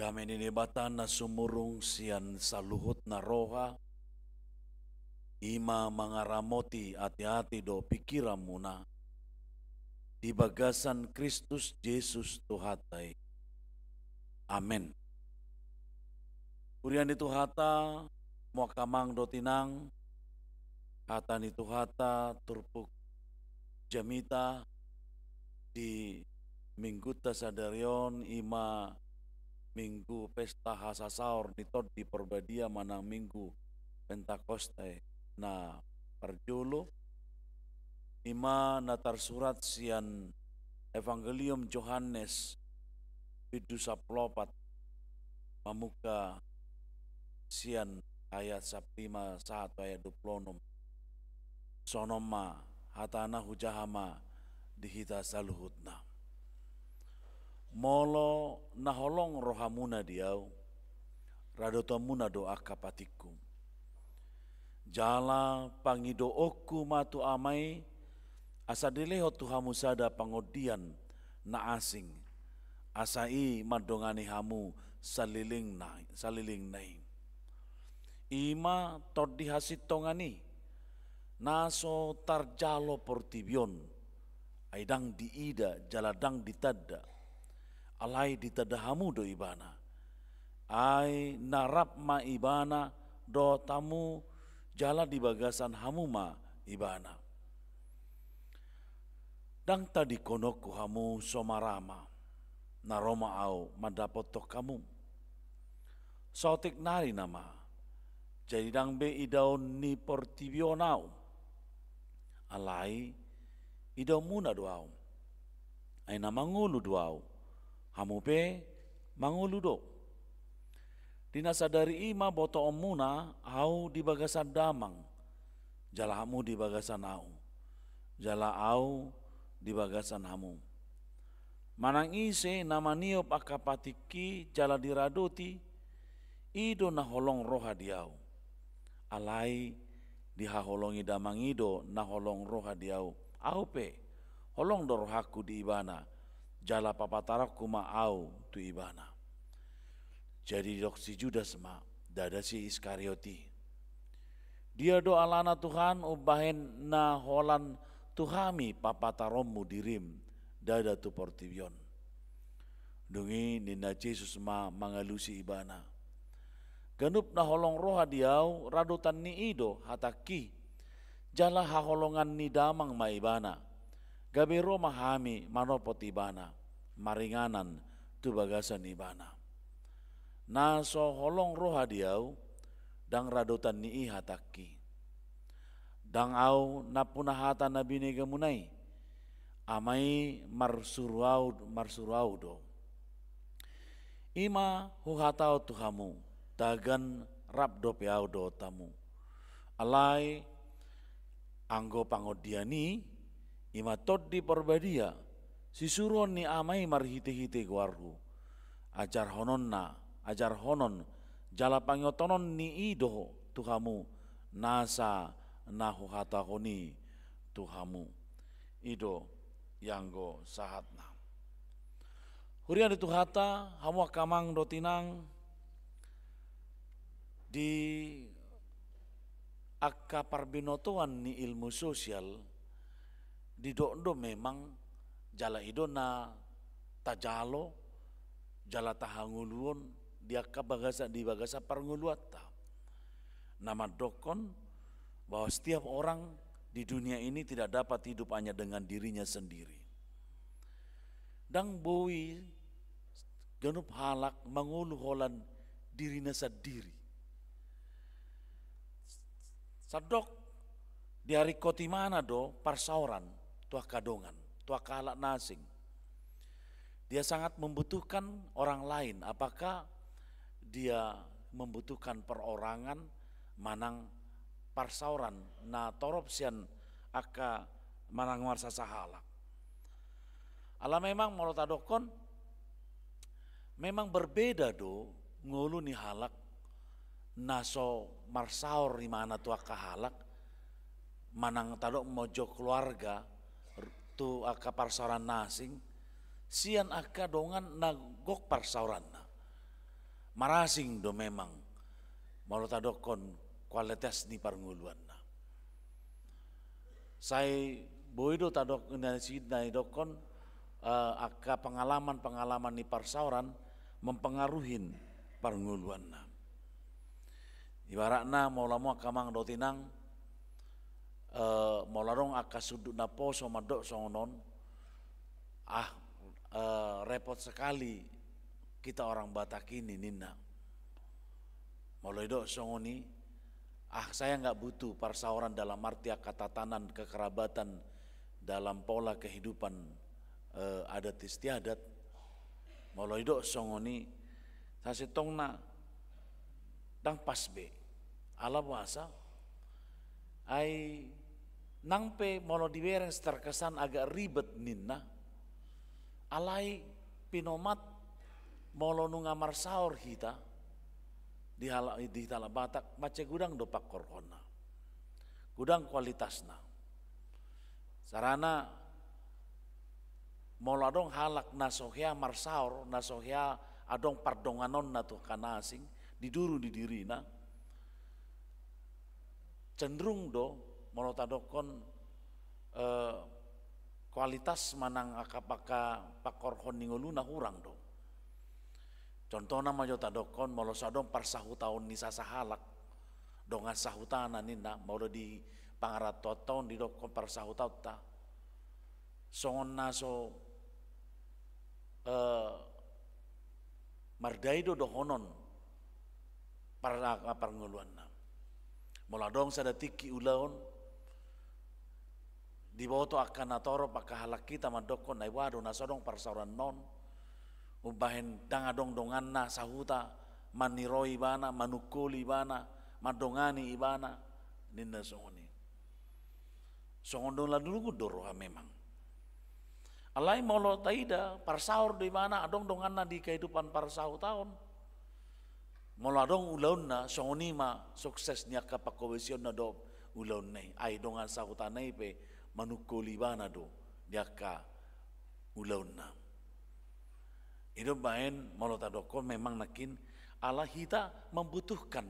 Dame ni Debata na sumurung sian saluhut na roha, i ma mangaramoti ateate dohot pingkiranmuna di bagasan Kristus Jesus Tuhanta i. Amen. Huria ni Tuhanta, hamu angka amang dohot inang, hata ni Tuhanta turpuk jamita di minggunta sadari on, i ma minggu pesta hasasaor ni Tondi Parbadia manang minggu Pentakosta na parjolo, i ma na tarsurat sian Evangelium Johannes bindu sampulu opat, mamungka sian ayat sampulu lima sahat tu ayat dua pulu onom. Songon on ma hatana, hujaha ma di hita saluhutna. Molo na holong rohamuna di Ahu, radotonmuna do angka patikku. Jala pangidoonku ma tu Ama i, asa dilehon tu hamu sada Pangondian na asing, asa i mandongani hamu salelengna, salelengna i. I ma Tondi hasintongan i, na so tarjalo portibi on, ai ndang diida jala ndang ditanda, alai ditanda hamu do Ibana. Ai na rap ma Ibana dohot hamu, jala di bagasan hamu ma Ibana. Ndang tadingkononku hamu so marama, na ro ma Ahu mandapothon hamu. Saotik nari nama, jadi ndang be idaon ni portibi on Ahu. Alai idaonmuna do Ahu. Ai na mangolu do Ahu, hamu pe mangolu do. Di na sadari i ma botoonmuna Ahu di bagasan Damang, jala hamu di bagasan Ahu, jala Ahu di bagasan hamu. Manang ise na maniop angka patikki jala diradoti, i do na holong roha di Ahu. Alai dihaholongi Damang i do na holong roha di Ahu. Ahu pe, holong do rohangku di ibana, jala papataronku ma Ahu tu ibana. Jadi didok si Judas ma, ndada si Iskariot i: Dia do alana Tuhan umbahen na holan tu hami papataronmu dirim, ndada tu portibi on? Dung i ninna Jesus ma mangalusi ibana: Ganup na holong roha di Ahu, radotan ni i do hatangki, jala haholongan ni Damang ma ibana, gabe ro ma hami manopot ibana, maringanan tu bagasan ibana. Na so holong roha di Ahu, ndang radotan ni i hatangki. Ndang Ahu nampuna hata na binegamuna i, Ama i marsuru Ahu, marsuru Ahu do. I ma huhatahon tu hamu, tagan rap dope Ahu dohot hamu. Alai anggo Pangondian i, i ma Tondi Parbadia, sisuruon ni Ama i marhitehite goarhu, ajarhononna, ajarhonon jala pangidohonon ni i do tu hamu nasa na huhatahon i tu hamu. I do i anggo sahatna. Huria ni Tuhanta, hamu angka amang dohot inang, di angka parbinotoan ni ilmu sosial, didok do memang jala i do na tajalo jala tahangoluon di angka bagasan, di bagasan parngoluanta, na mandokkon bahwa setiap orang di dunia ini tidak dapat hidup hanya dengan dirinya sendiri. Ndang boi ganup halak mangolu holan dirina sandiri. Sandok diharingkot ibana do parsaoran tu angka dongan, tu angka halak na asing. Dia sangat membutuhkan orang lain, apakah dia membutuhkan perorangan manang parsaoran na torop sian angka manang marsasahalak. Ala memang molo tadokkon, memang berbeda do ngolu ni halak na so marsaor ibana tu angka halak, manang tadok monjok keluarga, tu angka parsaoran na asing, sian angka dongan na gok parsaoranna. Marasing do memang molo tadokkon kualitas ni parngoluanna. Sai boi do tadok na sidokkon, eh, angka pengalaman-pengalaman ni parsaoran mempengaruhi parngoluanna. Ibaratna molo hamu angka amang dohot inang, eh, molo adong angka sundut na poso mandok songon on, ah, eh, repot sekali kita orang Batak ini, ninna. Molo idok songon i, ah, saya nggak butuh parsaoran dalam arti angka tatanan kekerabatan dalam pola kehidupan, eh, adat istiadat. Molo idok songon i, sasintongna ndang pas be. Ala boasa? Ai nang pe molo dibereng terkesan agak ribet ninna. Alai pinomat molo nunga marsaor hita di hala-, di hita halak Batak, mansai godang do pangkorhonna. Godang kualitasna. Carana molo adong halak na so hea marsaor, na so hea adong pardonganonna tu angka na asing, di duru ni dirina, cenderung do, molo tadokkon, eh, kualitas manang angka paka-, pangkorhon ni ngoluna hurang do. Contohna ma jo tadokkon, molo so adong parsahutaon ni sasahalak, dongan sahutana ninna, molo di pangarantoanta on didokkon parsahutaonta. Songon na so, eh, mardai do dohonon par-, parngoluanna. Molo adong sada tingki ulaon, diboto angka na torop angka halak hita mandokkon, ai boha do na so adong parsaoranna on, umbahen ndang adong donganna sahuta, maniroi ibana, manungkoli ibana, mandongani ibana, ninna songon i. Songon dongan lungun do roha memang. Alai molo taida, parsaor do ibana, adong donganna di kehidupan parsahutaon. Molo adong ulaonna, songon i ma sukses ni angka pangkobasiononna dohot ulaonna i. Ai dongan sahutana i pe manungkoli ibana do di angka ulaonna. I do umbahen molo tadokkon memang nangkin ala hita membutuhkan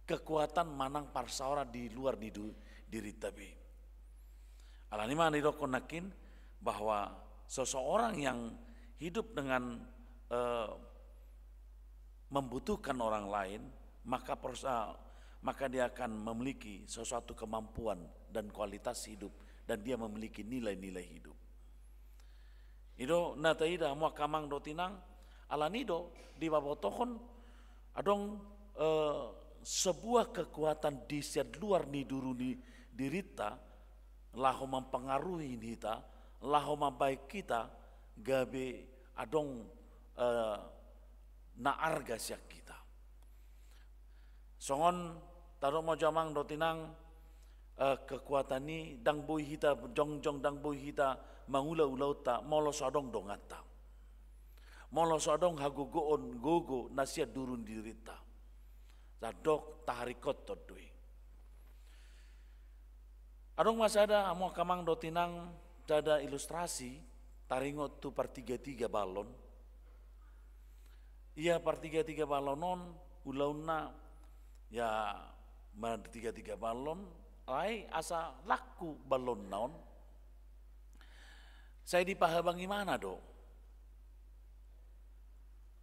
kekuatan manang parsaoran di luar ni du-, dirinta be. Alani i ma didokkon nangkin bahwa seseorang yang hidup dengan, eh, membutuhkan orang lain, maka persa-, maka dia akan memiliki sesuatu kemampuan dan kualitas hidup, dan dia memiliki nilai-nilai hidup. I do na taida hamu angka amang dohot inang, alani i do dipabotohon adong, eh, sebuah kekuatan di sian luar ni duru ni dirinta, laho mempengaruhi hita, laho mambahen hita gabe adong, eh, na arga sian hita. Songon tadok ma jo amang dohot inang, eh, kekuatan i ndang boi hita jongjong, ndang boi hita mangula ulaonta molo so adong donganta. Molo so adong hagogoon gogo na sian duru ni dirinta. Sandok taharingkothon do i. Adong ma sada, hamu angka amang dohot inang, sada ilustrasi taringot tu partigatiga ballon. Ia partigatiga ballon on, ulaonna, ia martigatiga ballon, alai asa langku ballonna on, sai dipahabang ibana do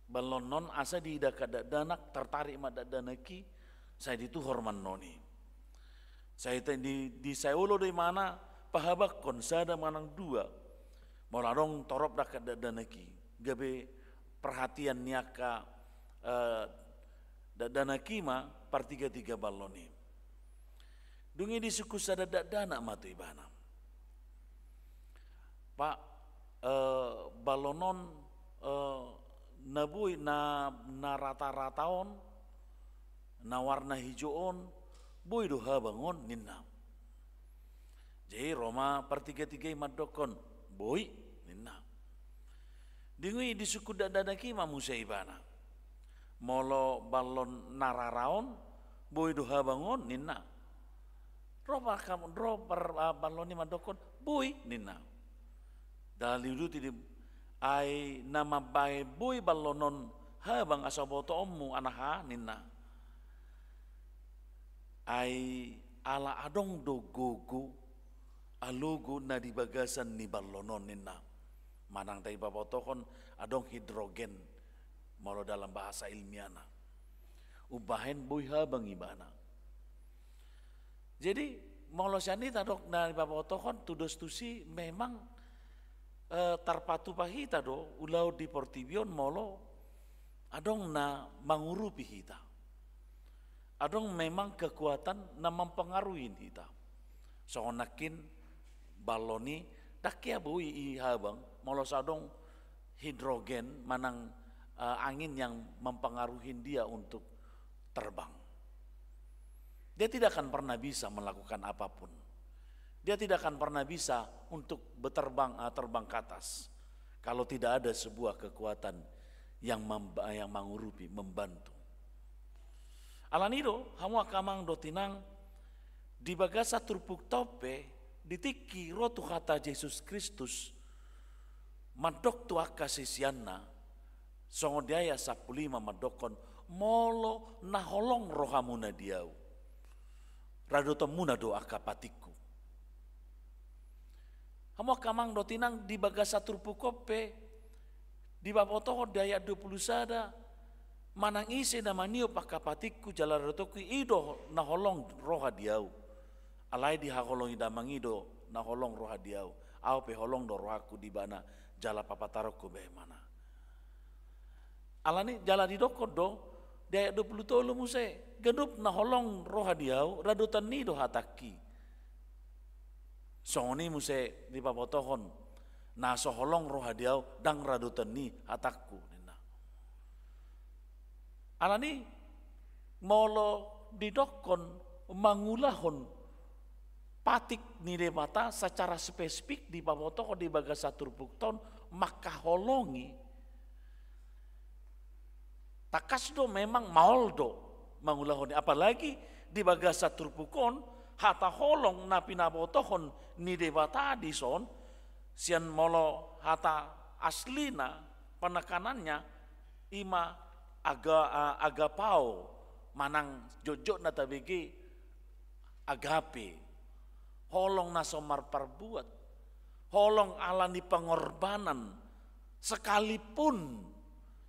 ballon on, asa diida angka dakdanak, tartarik ma dakdanak i, sai dituhor ma annon i. Sai te-, di, di sai olo do ibana pahabangkon sada manang dua. Molo adong torop do angka dakdanak i, gabe perhatian ni angka, eh, dakdanak i ma partigatiga ballon i. Dung i disungkun sada dakdanak ma tu ibana. Pak, eh, ballon on, eh, na boi, na, na rata-rata on, na warna ijo on, boi do habang on, ninna. Jadi ro ma partigatiga i mandokkon, boi, ninna. Dung i disungkun dakdanak i ma muse ibana. Molo ballon na rara on, boi do habang on, ninna. Ro par-, ro par-, ah, ballon i mandokkon, boi, ninna. Ndang diuduti di, ai na mambahen boi ballon on Habang, asa botoonmu anaha, ninna. Ai ala adong do gogo, alogo na di bagasan ni ballon on, ninna. Manang dipabotohon adong hidrogen, molo dalam bahasa ilmiahna. Umbahen boi habang ibana. Jadi, molo sian i tadok na dipabotohon, tudos tusi memang, eh, tarpatupa hita do ulaon di portibi on molo adong na mangurupi hita. Adong memang kekuatan na mempengaruhi hita. Songon nangkin ballon i, ndang hea boi i habang molo so adong hidrogen manang, eh, angin yang mempengaruhi dia untuk terbang. Dia tidak akan pernah bisa melakukan apapun. Dia tidak akan pernah bisa untuk berterbang, eh, terbang ke atas kalau tidak ada sebuah kekuatan yang mem-, yang mangurupi, membantu. Alani do, hamu angka amang dohot inang, di bagasan turpukta on pe, di tingki ro Tuhanta Jesus Kristus mandok tu angka siseanna, songon di ayat sampulu lima mandokkon, molo na holong rohamuna di Ahu, radotonmuna do angka patikku. Hamu angka amang dohot inang, di bagasan turpuk on pe, dipabotohon di ayat dua pulu sada, manang ise na maniop angka patikku jala radotonku, i do na holong roha di Ahu. Alai dihaholongi Damang i do na holong roha di Ahu. Ahu pe holong do rohangku di ibana jala papataronku be ibana. Alani jala didokkon do, di ayat dua pulu tolu muse, ganup na holong roha di Ahu, radoton ni i do hatangki. Songon i muse dipabotohon, na so holong roha di Ahu, ndang radoton ni i hatangku, ninna. Alani molo didokkon mangulahon patik ni Debata secara spesifik dipabotohon di bagasan turpukta on mangkaholongi. Tangkas do memang maol do mangulahon i, apalagi di bagasan turpuk on, hata holong na pinabotohon ni Debata dison, sian molo hata aslina penekanannya ima aga-, a-, agapao, manang jotjot na tabege agape, holong na so marparbuat, holong ala ni pengorbanan, sekalipun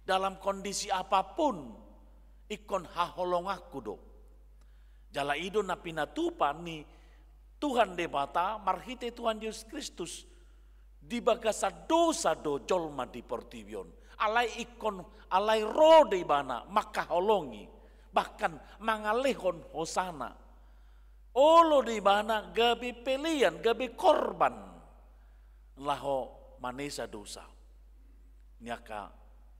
dalam kondisi apapun, ingkon haholonganku do. Jala i do na pinatupa ni Tuhan Debata marhite Tuhan Jesus Kristus, di bagasan dosa do jolma di portibi on. Alai ingkon, alai ro do ibana mangkaholongi, bahkan mangalehon hosana. Olo do ibana gabe pelean, gabe korban laho manesa dosa ni angka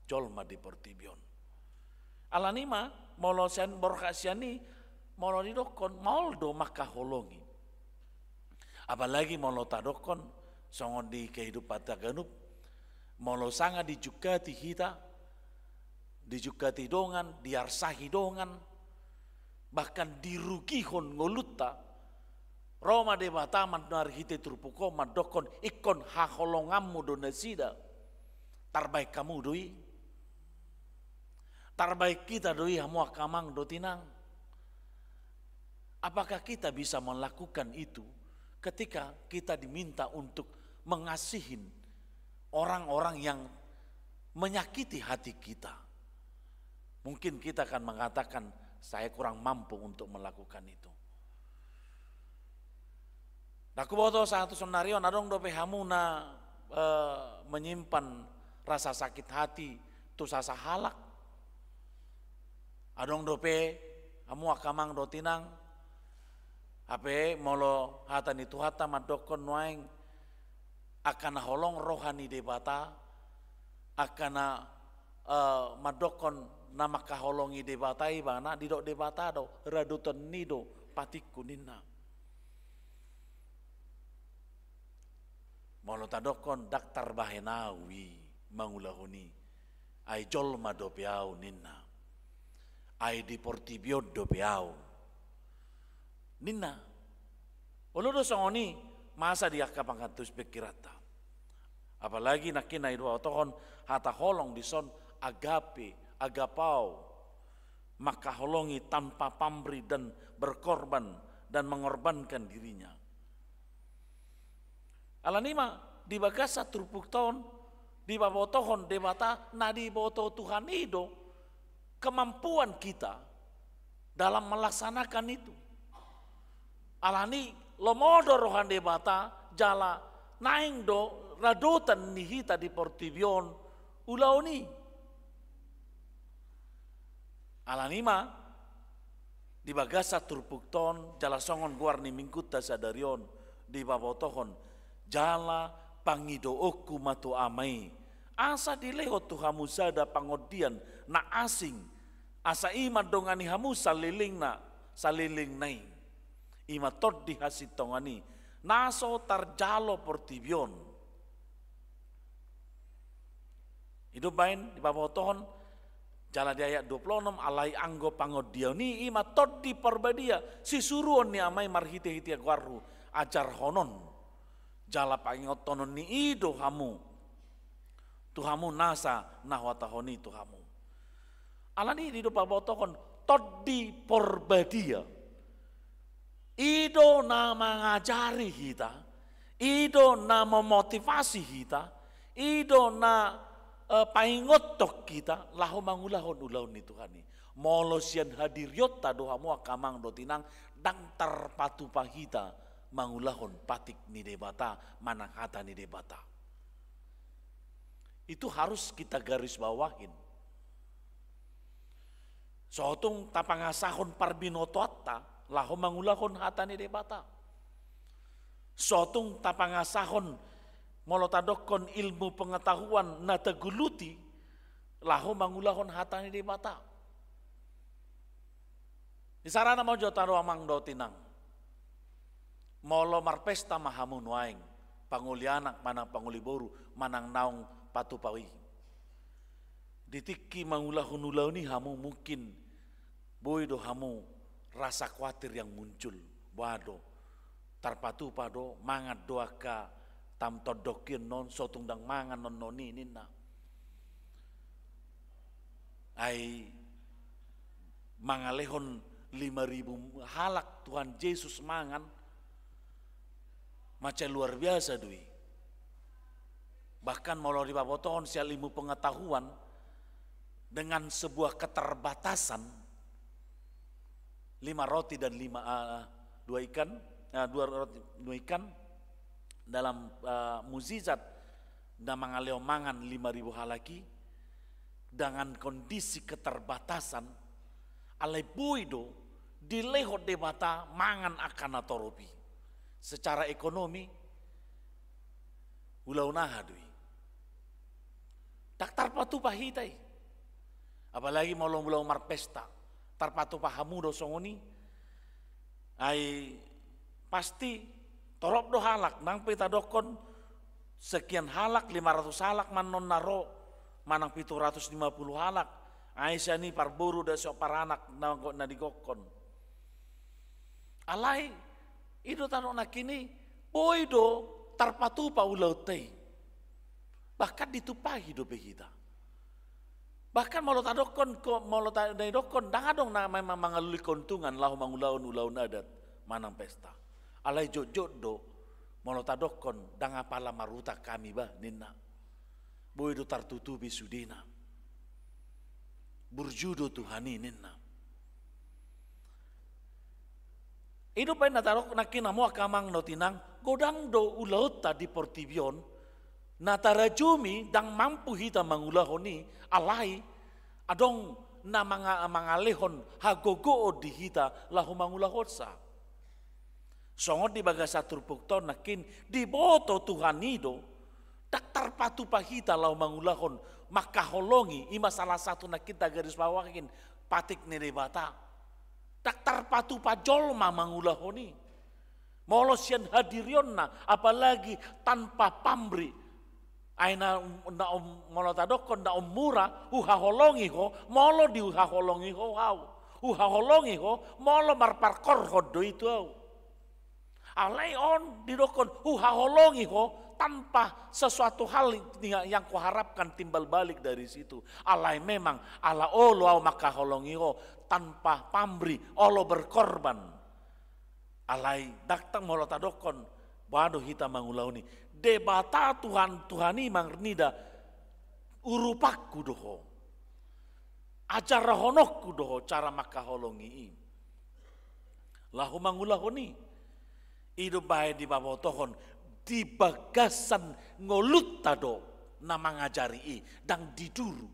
jolma di portibi on. Alani ma, molo sian borhat sian i, molo didokkon, maol do mangkaholongi. Apalagi molo tadokkon, songon di kehidupanta ganup, molo sanga dijungkati hita, dijungkati dongan, diarsahi dongan, bahkan dirugihon ngolunta, ro ma Debata marhite turpuk on mandokkon, ingkon haholonganmu do nasida. Tarbahen hamu do i. Tarbahen hita do i, hamu angka amang dohot inang. Apakah kita bisa melakukan itu ketika kita diminta untuk mengasihin orang-orang yang menyakiti hati kita? Mungkin kita akan mengatakan, "Saya kurang mampu untuk melakukan itu." Ndang huboto sahat tu saonnari on, adong dope hamu na, eh, menyimpan rasa sakit hati tu sasahalak? Adong dope hamu angka amang dohot inang, hape molo hata ni Tuhanta mandokkon nuaeng, angka na holong roha ni Debata, angka na, eh, mandokkon na mangkaholongi Debata ibana, didok Debata do, radoton ni i do patikku ninna. Molo tadokkon ndang tarbahen ahu i mangulahon i, ai jolma dope ahu ninna. Ai di portibi on dope ahu ninna. Olo do songon i, masa di angka pangantusi pingkiranta. Apalagi nangkin na dibotohon hata holong dison, agape, agapao, mangkaholongi tanpa pamrih dan berkorban dan mengorbankan dirinya. Alani i ma di bagasan turpukta on dipabotohon Debata, na diboto Tuhan i do kemampuan kita dalam melaksanakan itu. Alani i lomo do roha ni Debata jala naeng do radotan ni hita di portibi on ulaon i. Alani i ma di bagasan turpukta on jala songon goar ni minggunta sadari on dipabotohon jala pangidoonku ma tu Ama i, asa dilehon tu hamu sada pangondian na asing, asa i mandongani hamu salelengna, salelengna i. I ma tondi hasintongan i na so tarjalo portibi on. I do umbahen dipabotohon jala di ayat dua puluh enam, alai anggo pangondian i i ma Tondi Parbadia, sisuruon ni Ama i marhitehite goarhu, ajarhonon jala paingothononni i do hamu tu hamu nasa na huhatahon i tu hamu. Alani i do dipabotohon Tondi Parbadia. I do na mangajari hita, i do na memotivasi hita, i do na, eh, paingothon hita laho mangulahon ulaon ni Tuhan i. Molo sian hadirionta do hamu angka amang dohot inang, ndang tarpatupa hita mangulahon patik ni Debata manang hata ni Debata. Itu harus kita garis bawahin. Sotung tapangasahon parbinotoanta laho mangulahon hata ni Debata. Sotung tapangasahon, molo tadokkon, ilmu pengetahuan na taguluti laho mangulahon hata ni Debata. Isarana ma jo tado amang dohot inang. Molo marpesta ma hamu nuaeng, pangoli anak manang pangoli boru manang naung patupa i. Di tingki mangulahon ulaon i hamu mungkin boi do hamu rasa khawatir yang muncul. Boha do? Tarpatupa do, mangan do angka tamu tondongki annon, sotung ndang mangan annon i ninna. Ai mangalehon lima ribu halak Tuhan Jesus mangan, mansai luar biasa do i. Bahkan molo dipabotohon sian ilmu pengetahuan, dengan sebuah keterbatasan, lima roti dan lima, eh, dua ikan, eh, dua roti, dua ikan, dalam, eh, mujizat na mangalehon mangan lima ribu halak i, dengan kondisi keterbatasan, alai boi do dilehon Debata mangan angka na torop i. Secara ekonomi, ulaon aha do i? Ndang tarpatupa hita i. Apalagi molo ulaon marpesta, tarpatupa hamu do songon i. Ai pasti torop do halak, nang pe tadokkon sekian halak, lima ratus halak ma annon na ro, manang pitu ratus lima puluh halak, ai sian i parboru do so paranak na, na digokkon. Alai i do tano nangkin i, boi do tarpatupa ulaonta i. Bahkan ditumpahi dope hita. Bahkan molo tadokkon, ko, molo ta, na didokkon, ndang adong na memang mangalului keuntungan laho mangulahon ulaon adat manang pesta. Alai jotjot do, molo tadokkon, ndang apala marhutang hami bah, ninna. Boi do tartutupi sudena. Burju do Tuhan i, ninna. I do umbahen na tadok nangkin hamu angka amang dohot inang, godang do ulaonta di portibi on, na tarajumi ndang mampu hita mangulahon i, alai adong na manga-, mangalehon hagogoon di hita laho mangulahonsa. Songon di bagasan turpukta on nangkin diboto Tuhan i do, ndang tarpatupa hita laho mangulahon, mangkaholongi, i ma salah satu nangkin tagarisbawahi patik ni Debata. Ndang tarpatupa jolma mangulahon i. Molo sian hadirionna, apalagi tanpa pamrih. Ai na, na um, molo tadokkon na ummura, huhaholongi ho, molo dihuhaholongi ho au. Huhaholongi ho, molo marparkorhon do i tu au. Alai on didokkon, huhaholongi ho tanpa sesuatu hal yang kuharapkan timbal balik dari situ. Alai memang ala olo au mangkaholongi ho tanpa pamrih, olo berkorban. Alai dakdanak molo tadokkon, boha do hita mangulahon i? Debata Tuhan, Tuhan i marnida, urupanku do ho. Ajarahononku do ho cara mangkaholongi i. Laho mangulahon i. I do baen dipabotohon di bagasan ngolunta do na mangajari i, ndang di duru.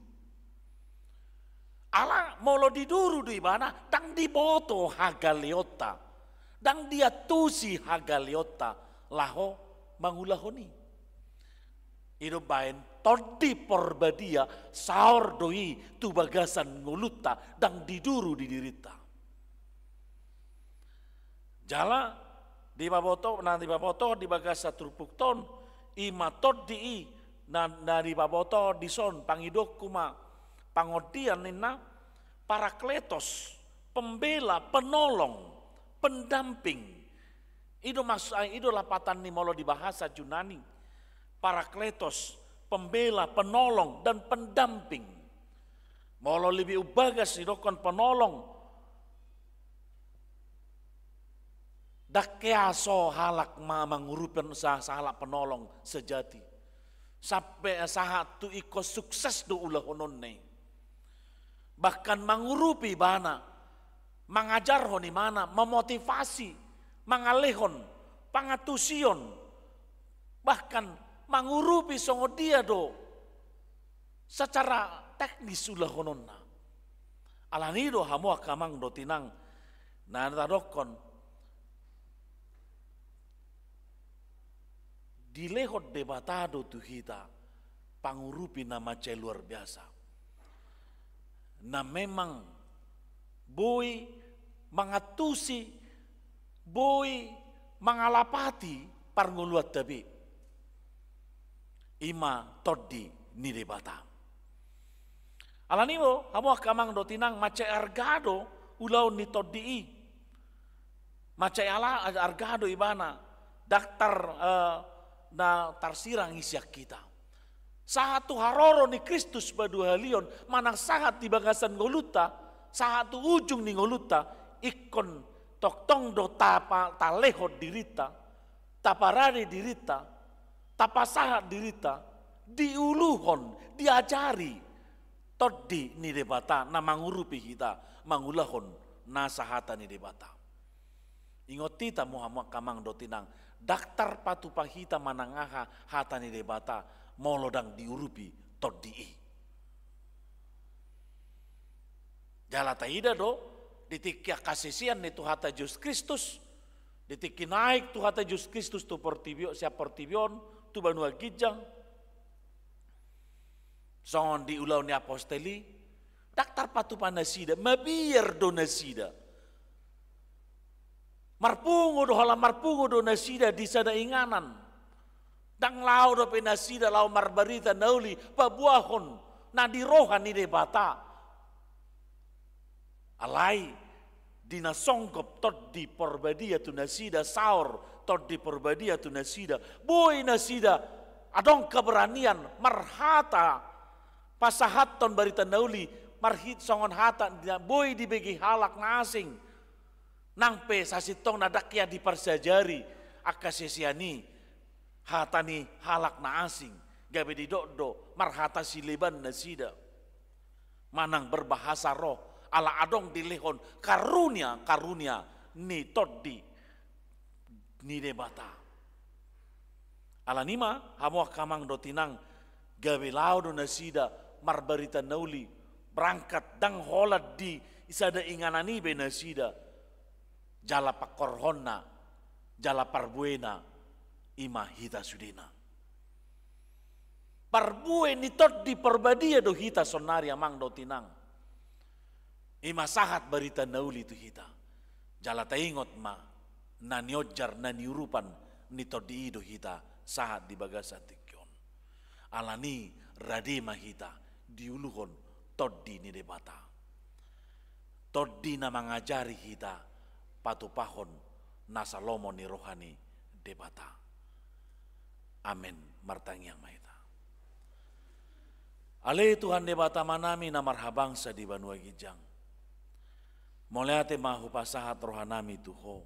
Ala molo di duru do ibana, ndang diboto hagaleonta, ndang diantusi hagaleonta laho mangulahon i. I do baen Tondi Porbadia saor do i tu bagasan ngolunta, ndang di duru di dirinta. Jala dipaboto, na dipaboto di bagasan turpukta on, i ma tondi i, na, na dipaboto dison, pangidoonku ma pangondian ninna, Parakletos, pembela, penolong, pendamping. I do mas-, ah, i do lapatan ni molo di bahasa Junani. Parakletos, pembela, penolong, dan pendamping. Molo lebih umbagas didokkon penolong, ndang hea so halak ma-, mangurupi sa-, sahalak penolong sejati. Sampe sahat tu ingkon sukses do ulahononna i. Bahkan mangurupi ibana, mangajarhon ibana, memotivasi, mangalehon, pangantusion, bahkan mangurupi songon dia do secara teknis ulahononna. Alani do hamu angka amang dohot inang, na tadokkon, dilehon Debata do tu hita pangurupi na mansai luar biasa, na memang boi mangantusi, boi mangalapati parngoluanta be. I ma tondi ni Debata. Alani do, hamu angka amang dohot inang, mansai arga do ulaon ni tondi i. Mansai ala arga do ibana, ndang tar, eh, na tarsirang i sian hita. Sahat tu haroro ni Kristus paduahalihon, manang sahat di bagasan ngolunta, sahat tu ujung ni ngolunta, ingkon tongtong do tapa-, talehon dirinta, taparade dirinta, tapasahat dirinta, diuluhon, diajari tondi ni Debata na mangurupi hita mangulahon nasa hata ni Debata. Ingot hita ma, hamu angka amang dohot inang, ndang tarpatupa hita manang aha hata ni Debata molo ndang diurupi tondi i. Jala taida do, di tingki angka sisean ni Tuhanta Jesus Kristus, di tingki naek Tuhanta Jesus Kristus tu portibi on, sian portibi on tu banua ginjang, songon di Ulaon ni Apostel i, ndang tarpatupa nasida, mabiar do nasida. Marpungu do, holan marpungu do nasida di sada inganan. Ndang laho dope nasida laho marbarita na uli, paboahon na di roha ni Debata. Alai, di na songgop Tondi Porbadia tu nasida, saor Tondi Porbadia tu nasida, boi nasida adong keberanian marhata, pasahathon barita na uli, marhit songon hata na boi dibege halak na asing. Nang pe sasintongna ndang hea diparsajari angka sisean i hata ni halak na asing, gabe didok do marhata sileban nasida manang berbahasa roh, ala adong dilehon karunia-karunia ni Tondi ni Debata. Alani i ma, hamu angka amang dohot inang, gabe laho do nasida marbarita na uli, berangkat, ndang holan di sada inganan i be nasida, jala pangkorhonna, jala parbuena, i ma hita sudena. Parbue ni Tondi Porbadia do hita saonari, amang dohot inang. I ma sahat barita na uli tu hita. Jala taingot ma, na nionjar, na niurupan ni Tondi i do hita sahat di bagasan tingki on. Alani i, rade ma hita diuluhon Tondi ni Debata. Tondi na mangajari hita patupahon nasa lomo ni roha ni Debata. Amen. Martangiang ma hita. Ale Tuhan Debata Amanami na marhabangsa di banua ginjang, mauliate ma hupasahat rohanami tu Ho.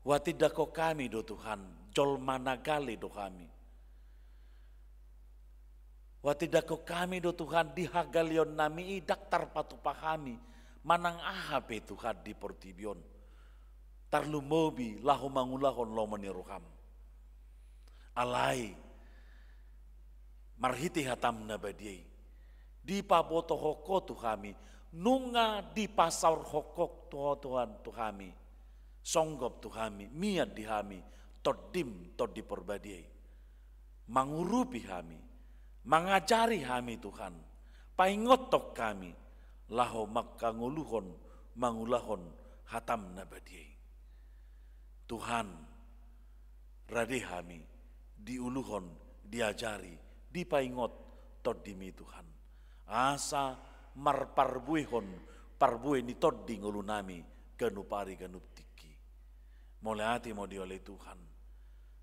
Huhatindangkon hami do Tuhan, jolma na gale do hami. Huhatindangkon hami do Tuhan, di hagaleonnami i ndang tarpatupa hami manang aha pe Tuhan di portibi on, tarlumobi laho mangulahon lomo ni roham. Alai marhite hatam na badia i, dipabotohon Ho tu hami, nunga dipasaorhon Ho tu, Tuhan, tu hami, songgop tu hami, mian di hami Tondim, Tondi Porbadia i, mangurupi hami, mangajari hami Tuhan, paingothon hami laho mangkangoluhon, mangulahon hatam na badia i. Tuhan, rade hami diuluhon, diajari, dipaingot Tondimi Tuhan, asa marparbuehon parbue ni tondi ngolunami ganup ari ganup tingki. Mauliate ma di Ho ale Tuhan,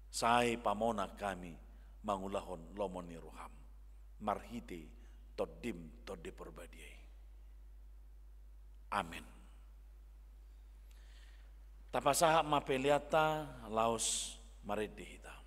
sai pamonang hami mangulahon lomo ni roham marhite Tondim, Tondi Porbadia i. Amen. Tapasahat ma peleanta laos marende hita.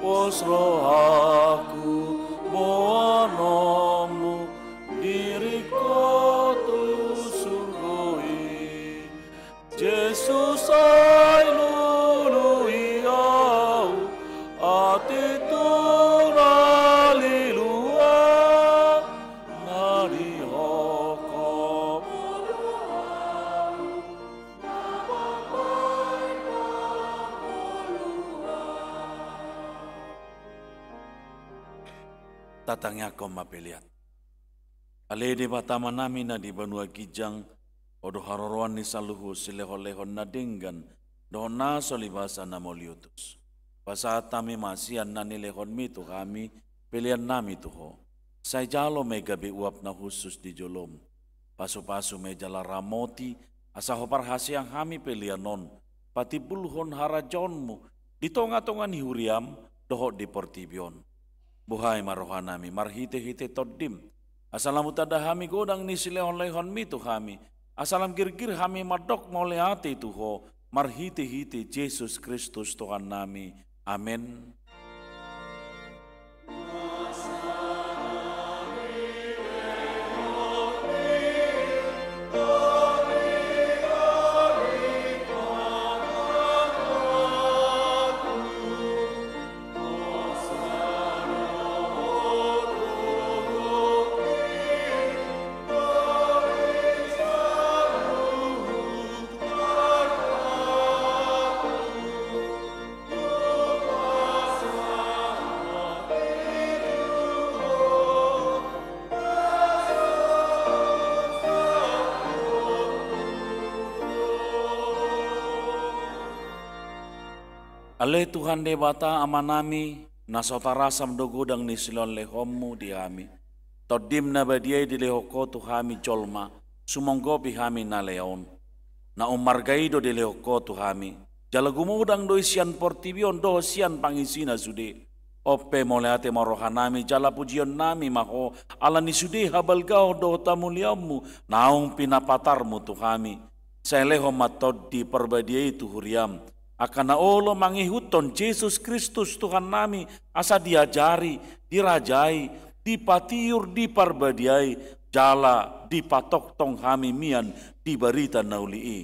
Pos rohangku boanonmu, diringku tu surgo i. Jesus, sai lului au, atik tu na lilu au, na di Ho. Tatangiangkon ma pelean. Ale Debata Amanami na di banua ginjang, Ho do haroroan ni saluhut silehonlehon na denggan dohot na so libasa na mauliutus. Pasahat hami ma sian na nilehonmi tu hami peleannami tu Ho. Sai jalo ma i gabe uap na hushus di jolom. Pasupasu ma i jala ramoti, asa Ho parhaseang hami pelean on patimbulhon harajaonmu di tongatonga ni huriam dohot di portibi on. Buhai ma rohanami marhitehite Tondim, asa lam hutanda hami godang ni silehonlehonmi tu hami, asa lam girgir hami mandok mauliate tu Ho marhitehite Jesus Kristus Tuhannami. Amen. Ale Tuhan Debata Amanami, na so tarasam do godang ni silehonlehonmu di hami. Tondim na badia i dilehon Ho tu hami jolma, sumonggopi hami na lea on. Na ummarga i do dilehon Ho tu hami, jala gumodang do i sian portibi on dohot sian pangisina sude. On pe mauliate ma rohanami jala pujionnami ma Ho, ala ni sude habalgaon dohot hamuliaonmu naung pinapatarmu tu hami. Sai lehon ma Tondi Parbadia i tu huriam, angka na olo mangihuthon Jesus Kristus Tuhannami, asa diajari, dirajai, dipatiur, diparbadiai, jala dipatongtong hami mian di barita na uli i.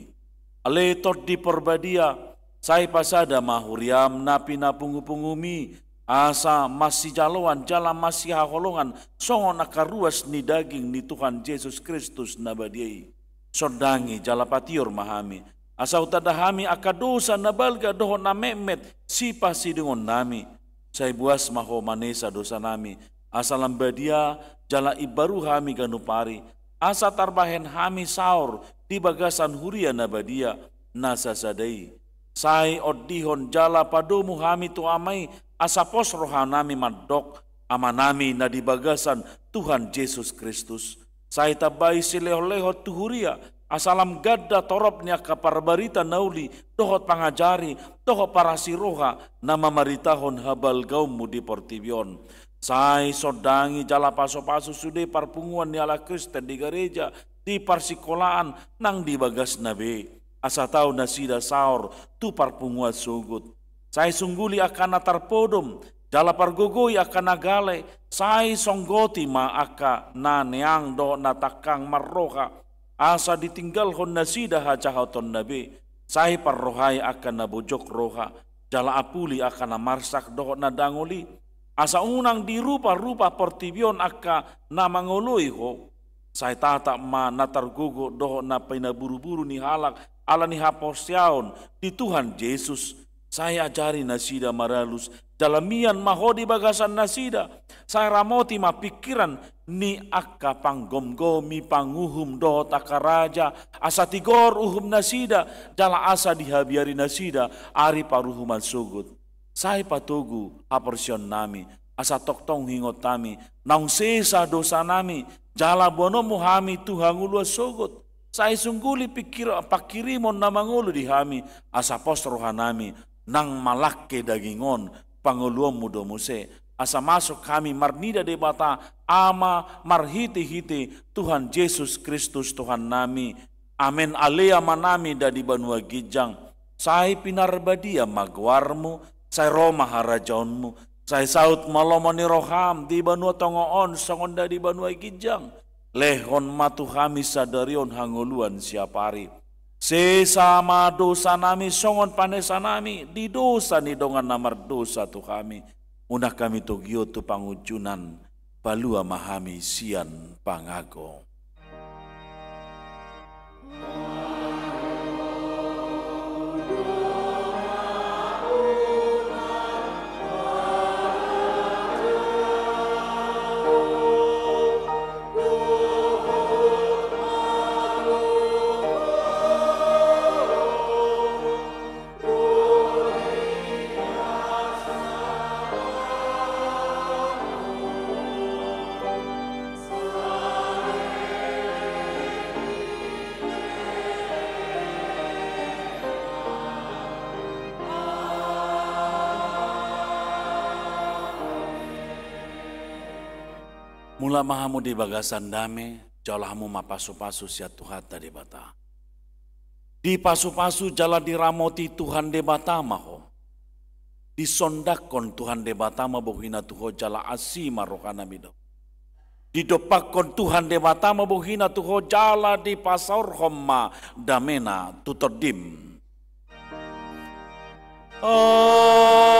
Ale Tondi Parbadia, sai pasada ma huriam na pinapungupungumi, asa masijaloan jala masihaholongan songon angka ruas ni daging ni Tuhan Jesus Kristus na badia i. Sondangi jala patiur ma hami, asa hutanda hami angka dosa na balga dohot na metmet sipasidingonnami. Sai buas ma Ho manesa dosanami, asa lam badia jala imbaru hami ganup ari, asa tarbahen hami saor di bagasan huria na badia na sasada i. Sai ondihon jala padomu hami tu Ama i, asa pos rohanami mandok, Amanami na di bagasan Tuhan Jesus Kristus, sai tambai silehonlehon tu huria, asa lam ganda torop ni angka parbarita na uli, dohot pangajari, dohot parasiroha na mamaritahon habalgaonmu di portibi on. Sai sondangi jala pasupasu sude parpunguan ni halak Kristen di gareja, di parsingkolaan nang di bagasna be, asa tau nasida saor tu parpunguan sogot. Sai sungguli angka na tarpodom, jala pargogoi angka na gale, sai songgoti ma angka na neang dohot na tangkang marroha, asa ditinggalhon nasida hajahatonna be. Sai parrohai angka na bojok roha, jala apuli angka na marsak dohot na dangol i, asa unang diruparupa portibi on angka na mangoloi Ho. Sai tatap ma na targogo dohot na pinaburuburu ni halak ala ni haporseaon di Tuhan Jesus. Sai ajari nasida maralus, jala mian ma Ho di bagasan nasida. Sai ramoti ma pingkiran ni angka panggomgomi, panguhum dohot angka raja, asa tigor uhum nasida, jala asa dihabiari nasida ari paruhuman sogot. Sai patogu haporseaonnami, asa tongtong huingot hami naung sesa dosanami, jala boanonmu hami tu hangoluan sogot. Sai sungguli pingkir-, pangkirimon na mangolu di hami, asa pos rohanami, nang malangke daging on, pangoluonmu do muse, asa masuk hami marnida Debata Ama marhitehite Tuhan Jesus Kristus Tuhannami. Amen. Ale Amanami na di banua ginjang, sai pinarbadia ma goarmu, sai ro ma harajaonmu, Sai saut ma lomo ni roham di banua tonga on songon na di banua ginjang. Lehon ma tu hami sadari on hangoluan siapari. Sesa ma dosanami songon panesanami di dosa ni dongan na mardosa tu hami. Unang hami togihon tu pangunjunan, palua ma hami sian pangago. Mulak ma hamu di bagasan dame, jalo hamu ma pasupasu sian Tuhanta Debata. Dipasupasu jala diramoti Tuhan Debata ma ho. Disondanghon Tuhan Debata ma bohina tu ho jala asi ma rohana mida. Didompakhon Tuhan Debata ma bohina tu ho jala dipasaorhon ma damena tu tondim. Amen.